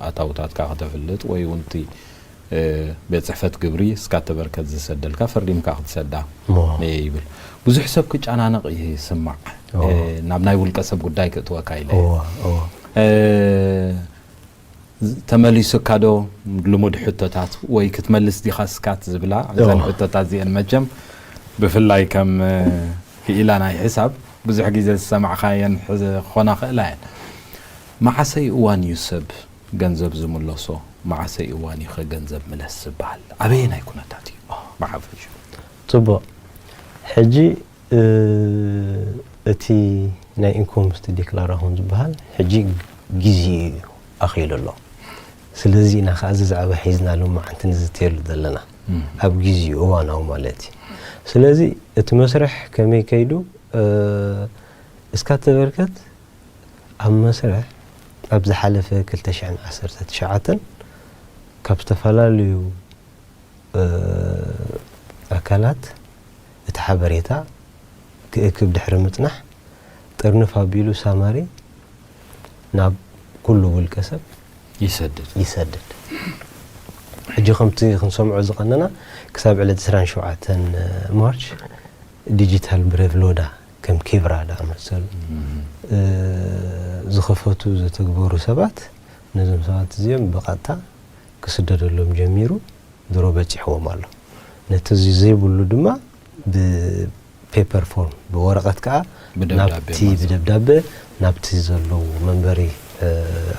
ኣታውታትካ ከተፍልጥ ወይ እውን እቲ፣ እ፣ ቤት ጽሕፈት ግብሪ እስካተ በርከት ዝሰደልካ ፈሪምካ ክትሰዳ እሞ። እየ ይብል። ብዙሕ ሰብ ክጨናነቕ ይስማዕ። እዎ። እ፣ ናብ ናይ ውልቀ ሰብ ጉዳይ ክእትወካ ኢለ። እዎ፣ እዎ። እ፣ ተመሊሱካ ዶ ልሙድ ሕቶታት ወይ ክትመልስ ዲኻ ስካት ዝብላ፣ እዘን እዎ። ሕቶታት እዚአን መቸም ብፍላይ ከም፣ እ፣ ክኢላ ናይ ሕሳብ ብዙሕ ግዜ ዝሰማዕካየን ሕ-፣ ክኾና ክእላ እየን። መዓሰይ እዋን እዩ ሰብ ገንዘብ ዝምለሶ? መዓሰይ እዋን እዩ ከ ገንዘብ ምለስ ዝበሃል? ኣበየናይ ኩነታት እዩ ብሓፈሽኡ? ጽቡቕ። ሕጂ፣ እ፣ እቲ ናይ ኢንኮምስት ዲክላራሽን ዝበሃል ሕጂ ግዜኡ እዩ ኣኺሉ ኣሎ። ስለዚ ኢና ከኣ እዚ ዛዕባ ሒዝና ሎማዓንቲ ንዝተየሉ ዘለና። እም። ኣብ ግዜኡ እዋናዊ ማለት እዩ። ስለዚ እቲ መስርሕ ከመይ ከይዱ፣ እ፣ እስካተ በርከት ኣብ መስርሕ ኣብ ዝሓለፈ ክልተ ሽሕን ዓሰርተ ትሽዓተን ካብ ዝተፈላለዩ፣ እ፣ ኣካላት እቲ ሓበሬታ ክእክብ ድሕሪ ምጽናሕ፣ ጥርንፍ ኣቢሉ ሳማሪ ናብ ኩሉ ውልቀ ሰብ ይሰድድ። ይሰድድ። ሕጂ ከምቲ ክንሰምዖ ዝቐነና፣ ክሳብ ዕለት ዕስራን ሸውዓተን ማርች ዲጂታል ብሬቭ ሎዳ ከም ኪብራ ዝኣመሰሉ፣ እም። እ፣ ዝኸፈቱ ዝተግበሩ ሰባት፣ ነዞም ሰባት እዚኦም ብቐጥታ ክስደደሎም ጀሚሩ፣ ድሮ በጺሕዎም ኣሎ። ነቲ እዚ ዘይብሉ ድማ ብፔፐር ፎርም፣ ብወረቐት ከኣ ብደብዳቤ ናብቲ ማለት። ብደብዳቤ ናብቲ ዘለዉ መንበሪ፣ እ፣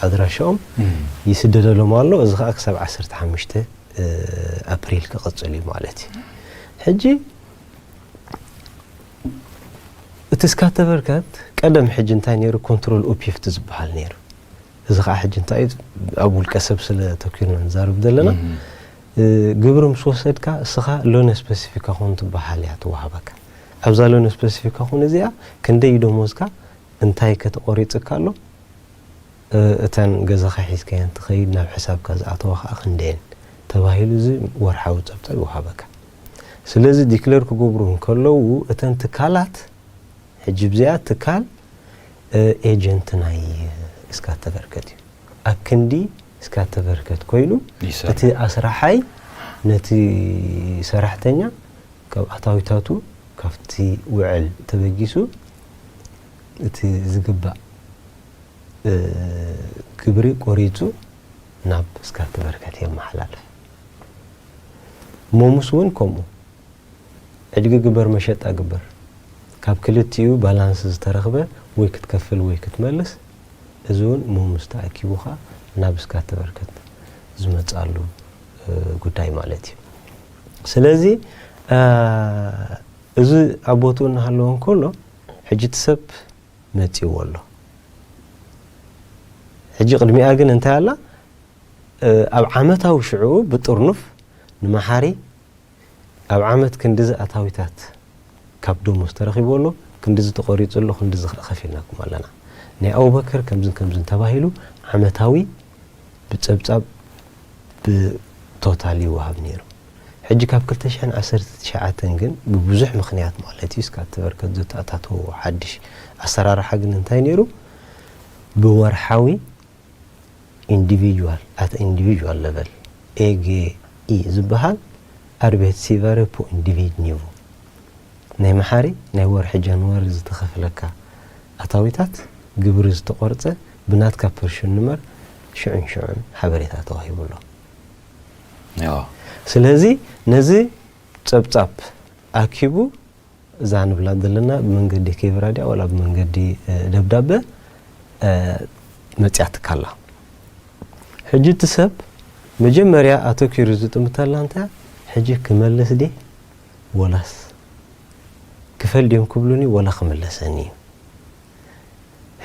ኣድራሻኦም እም። ይስደደሎም ኣሎ። እዚ ከኣ ክሳብ ዓሰርተ ሓሙሽተ፣ እ፣ ኣፕሪል ክቕጽል እዩ ማለት እዩ። ሕጂ እቲ እስካተ በርከት ቀደም ሕጂ እንታይ ነይሩ? ኮንትሮል ኦፒፍት ዝበሃል ነይሩ። እዚ ኸዓ ሕጂ እንታይ እዩ? ኣብ ውልቀ ሰብ ስለ ተኪርና ንዛረብ ዘለና። እም። እ፣ ግብሪ ምስ ወሰድካ እስኻ ሎን ስፐሲፊካ ኮን ትበሃል እያ ትወሃበካ። ኣብዛ ሎን ስፐሲፊካ ኮን እዚኣ ክንደይ ደሞዝካ እንታይ ከተቆሪጽካ ኣሎ? እ፣ እተን ገዛኻ ሒዝካየን ትኸይድ ናብ ሕሳብካ ዝኣተዋ ኸዓ ክንደየን ተባሂሉ እዚ ወርሓዊ ጸብጻብ ይወሃበካ። ስለዚ ዲክለር ክገብሩ እንከለዉ እተን ትካላት፣ ሕጂ ብዚኣ ትካል፣ እ፣ ኤጀንት ናይ እስካተ በርከት እዩ። ኣብ ክንዲ እስካተ በርከት ኮይኑ ይሰርሕ። እቲ ኣስራሓይ ነቲ ሰራሕተኛ ካብ ኣታዊታቱ ካብቲ ውዕል ተበጊሱ እቲ ዝግባእ፣ እ፣ ግብሪ ቆሪጹ ናብ እስካተ በርከት የመሓላልፍ። ሞምስ እውን ከምኡ። ዕድጊ ግበር መሸጣ ግበር፣ ካብ ክልቲኡ ባላንስ ዝተረኽበ ወይ ክትከፍል ወይ ክትመልስ፣ እዚ እውን ሞምስ ተኣኪቡ ኸዓ ናብ እስካተ በርከት ዝመጻሉ፣ እ፣ ጉዳይ ማለት እዩ። ስለዚ፣ እ፣ እዚ ኣብ ቦትኡ እናሃለወ እንከሎ፣ ሕጂ እቲ ሰብ መጺእዎ ኣሎ። ሕጂ ቅድሚኣ ግን እንታይ ኣላ? ኣብ ዓመታዊ ሽዑ ብጥርኑፍ ንመሓሪ ኣብ ዓመት ክንድዚ ኣታዊታት ካብ ደሞዝ ተረኺቡ ኣሎ፣ ክንድዚ ተቆሪጹ ኣሎ፣ ክንድዚ ከ-፣ ከፊልናኩም ኣለና። ናይ ኣቡበከር ከምዝን ከምዝን ተባሂሉ ዓመታዊ ብጸብጻብ ብቶታል ይወሃብ ነይሩ። ሕጂ ካብ ክልተ ሽሕን ዓሰርተ ትሽዓተን ግን ብብዙሕ ምኽንያት ማለት እዩ፣ እስካት በርከት ዘተኣታተዎ ሓድሽ ኣሰራርሓ ግን እንታይ ነይሩ? ብወርሓዊ ኢንዲቪጁዋል፣ ኣት ኢንዲቪጁዋል ለቨል፣ ኤ ጂ ኢ ዝበሃል ኣርቤት ሲቫረ ፖ ኢንዲቪድ ኒቮ። ናይ መሓሪ ናይ ወርሒ ጃንዋሪ ዝተኸፍለካ ኣታዊታት ግብሪ ዝተቆርጸ ብናትካ ፐርሽን ንመር ሽዑን ሽዑን ሓበሬታ ተዋሂቡ ኣሎ። ያው ስለዚ ነዚ ጸብጻብ ኣኪቡ እዛ ንብላ ዘለና ብመንገዲ ኬብራ ድያ ዋላ ብመንገዲ፣ እ፣ ደብዳበ፣ እ፣ መጽያትካ ኣላ። ሕጂ እቲ ሰብ መጀመርያ ኣተኪሩ ዝጥምተላ እንታይ ሕጂ ክመልስ ድየ ወላስ ክፈል ድዮም ክብሉኒ ወላ ክምለሰኒ እዩ።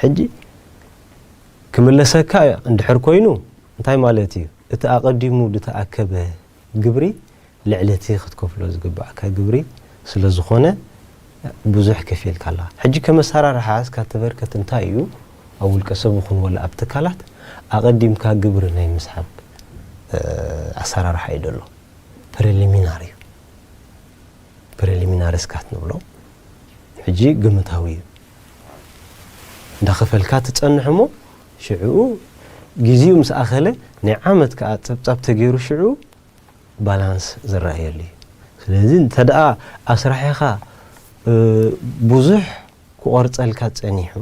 ሕጂ ክምለሰካ እንድሕር ኮይኑ እንታይ ማለት እዩ? እቲ ኣቐዲሙ ዝተኣከበ ግብሪ ልዕሊ እቲ ክትከፍሎ ዝግባእካ ግብሪ ስለ ዝኾነ ብዙሕ ከፊልካ ኣለኻ። ሕጂ ከም ኣሰራርሓ እስካ ተበርከት እንታይ እዩ? ኣብ ውልቀ ሰብ ይኹን ወላ ኣብ ትካላት ኣቐዲምካ ግብሪ ናይ ምስሓብ፣ እ፣ ኣሰራርሓ እዩ ዘሎ። ፕሪሊሚናሪ እዩ። ፕሪሊሚናሪ እስካት ንብሎ ሕጂ ግምታዊ እዩ። እንዳኸፈልካ ትጸንሕ እሞ ሽዑ ግዜኡ ምስ ኣኸለ ናይ ዓመት ከኣ ጸብጻብ ተገይሩ ሽዑ ባላንስ ዝረኣየሉ እዩ። ስለዚ እንተ ደኣ ኣስራሒኻ፣ እ፣ ብዙሕ ክቆርጸልካ ጸኒሑ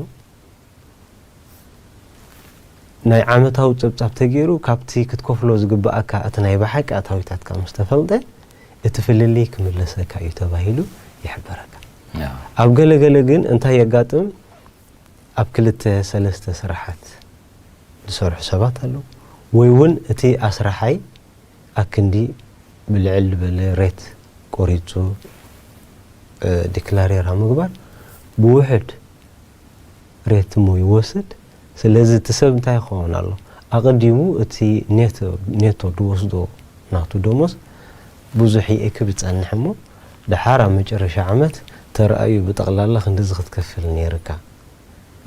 ናይ ዓመታዊ ጸብጻብ ተገይሩ ካብቲ ክትከፍሎ ዝግባኣካ እቲ ናይ ብሓቂ ኣታዊታትካ ምስ ተፈልጠ እቲ ፍልልይ ክምለሰካ እዩ ተባሂሉ ይሕበረካ። ያ ኣብ ገለ ገለ ግን እንታይ የጋጥም? ኣብ ክልተ ሰለስተ ስራሓት ዝሰርሑ ሰባት ኣለዉ። ወይ እውን እቲ ኣስራሓይ ኣክንዲ ብልዕል ዝበለ ሬት ቆሪጹ፣ እ፣ ዲክላሬር ኣብ ምግባር ብውሕድ ሬት እሞ ይወስድ። ስለዚ እቲ ሰብ እንታይ ክኸውን ኣሎ? ኣቐዲሙ እቲ ኔቶ፣ ኔቶ ዝወስዶ ናቱ ደሞዝ ብዙሕ ይእክብ ይጸንሕ እሞ ደሓር ኣብ መጨረሻ ዓመት ተረኣዩ ብጠቕላላ ክንድዚ ክትከፍል ነይርካ።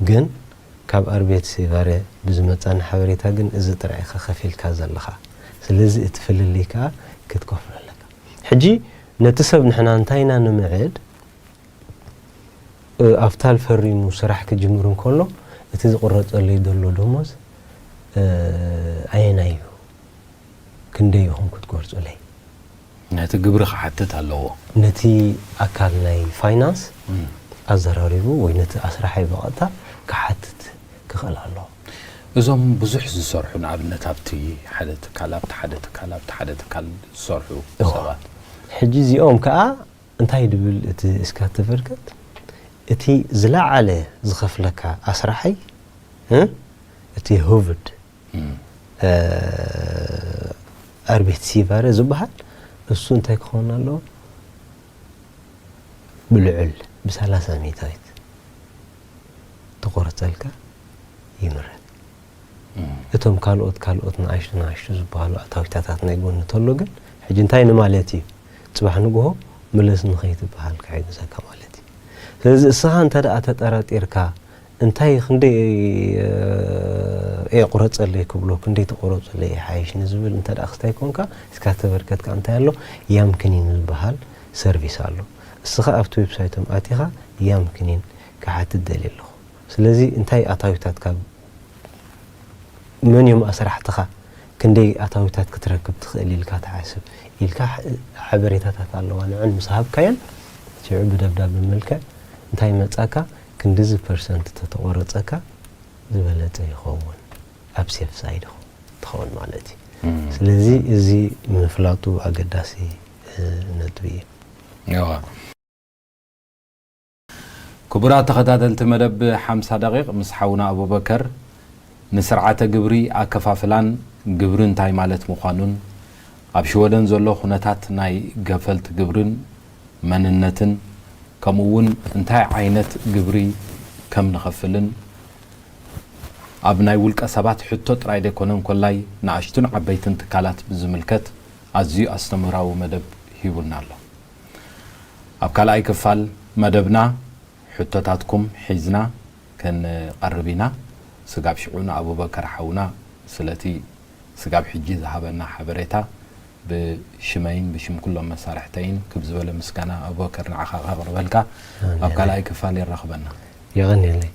ግን ካብ ኣርቤት ሴቫረ ብዝመጻኒ ሓበሬታ ግን እዚ ጥራይ ኢኻ ከፊልካ ዘለኻ። ስለዚ እቲ ፍልልይ ከኣ ክትከፍሎ ኣለካ። ሕጂ ነቲ ሰብ ንሕና እንታይ ኢና ንምዕድ? እ፣ ኣፍታል ፈሪሙ ስራሕ ክጅምር እንከሎ እቲ ዝቑረጸለይ ዘሎ ደሞዝ፣ እ፣ ኣየናይ እዩ? ክንደይ ኢኹም ክትቆርጹለይ? ነቲ ግብሪ ክሓትት ኣለዎ። ነቲ ኣካል ናይ ፋይናንስ እም። ኣዘራሪቡ ወይ ነቲ ኣስራሓይ ብቐጥታ ክሓትት ክኽእል ኣለዎ። እዞም ብዙሕ ዝሰርሑ ንኣብነት ኣብቲ ሓደ ትካል ኣብቲ ሓደ ትካል ኣብቲ ሓደ ትካል ዝሰርሑ እዎ። ሰባት ሕጂ እዚኦም ከኣ እንታይ ድብል እቲ እስካት ተበርከት እቲ ዝለዓለ ዝኸፍለካ ኣስራሓይ፣ እ፣ እቲ ሁቭድ እም። እ፣ ኣርቤት ሲቫረ ዝበሃል እሱ እንታይ ክኸውን ኣለዎ? ብልዑል ብሰላሳ ሚእታዊት ተቆርጸልካ ይምረጽ። እም። እቶም ካልኦት ካልኦት ንኣሽቱ ንኣሽቱ ዝበሃሉ ኣታዊታታት ናይ ጎኒ ተሎ ግን ሕጂ እንታይ ንማለት እዩ? ጽባሕ ንግሆ ምለስ ንኸይትበሃል ክሕግዘካ ማለት እዩ። ስለዚ እስኻ እንተ ደኣ ተጠራጢርካ እንታይ ክንደይ፣ እ፣ እየ ቁረጸለይ ክብሎ ክንደይ ተቆረጹለይ ይሓይሽ ንዝብል እንተ ደኣ ክስታይ ኮንካ እስካ ተበርከትካ እንታይ ኣሎ? ያም ክኒን ዝበሃል ሰርቪስ ኣሎ። እስኻ ኣብቲ ዌብሳይቶም ኣቲኻ ያም ክኒን ክሓትት ደልየ ኣለኹ። ስለዚ እንታይ ኣታዊታት ካብ መን እዮም ኣስራሕትኻ? ክንደይ ኣታዊታት ክትረክብ ትኽእል ኢልካ ትሓስብ ኢልካ ሓ-፣ ሓበሬታታት ኣለዋ። ንዕን ምስ ሃብካየን ሽዑ ብደብዳበ መልክዕ እንታይ መጻካ ክንድዚ ፐርሰንት ተተቆረጸካ ዝበለጸ ይኸውን፣ ኣብ ሴፍ ሳይድ ይኸውን፣ ትኸውን ማለት እዩ። እም። ስለዚ እዚ ምፍላጡ ኣገዳሲ፣ እ፣ ነጥቢ እዩ። እዋ። ክቡራት ተኸታተልቲ መደብ ሓምሳ ደቂቕ ምስ ሓውና ኣቡበከር ንስርዓተ ግብሪ ኣከፋፍላን ግብሪ እንታይ ማለት ምዃኑን ኣብ ሽወደን ዘሎ ኩነታት ናይ ገፈልቲ ግብርን መንነትን ከምኡ እውን እንታይ ዓይነት ግብሪ ከም ንኸፍልን ኣብ ናይ ውልቀ ሰባት ሕቶ ጥራይ ዘይኮነ እንኮላይ ንኣሽቱን ዓበይትን ትካላት ብዝምልከት ኣዝዩ ኣስተምህራዊ መደብ ሂቡና ኣሎ። ኣብ ካልኣይ ክፋል መደብና ሕቶታትኩም ሒዝና ክንቐርብ ኢና። ስጋብ ሽዑ ንኣቡበከር ሓውና ስለቲ ስጋብ ሕጂ ዝሃበና ሓበሬታ ብሽመይን ብሽም ኩሎም መሳርሕተይን ክብ ዝበለ ምስጋና ኣቡበከር ንዓኻ ከቕርበልካ ኣብ ካልኣይ ክፋል የራኽበና። የቐንየለይ።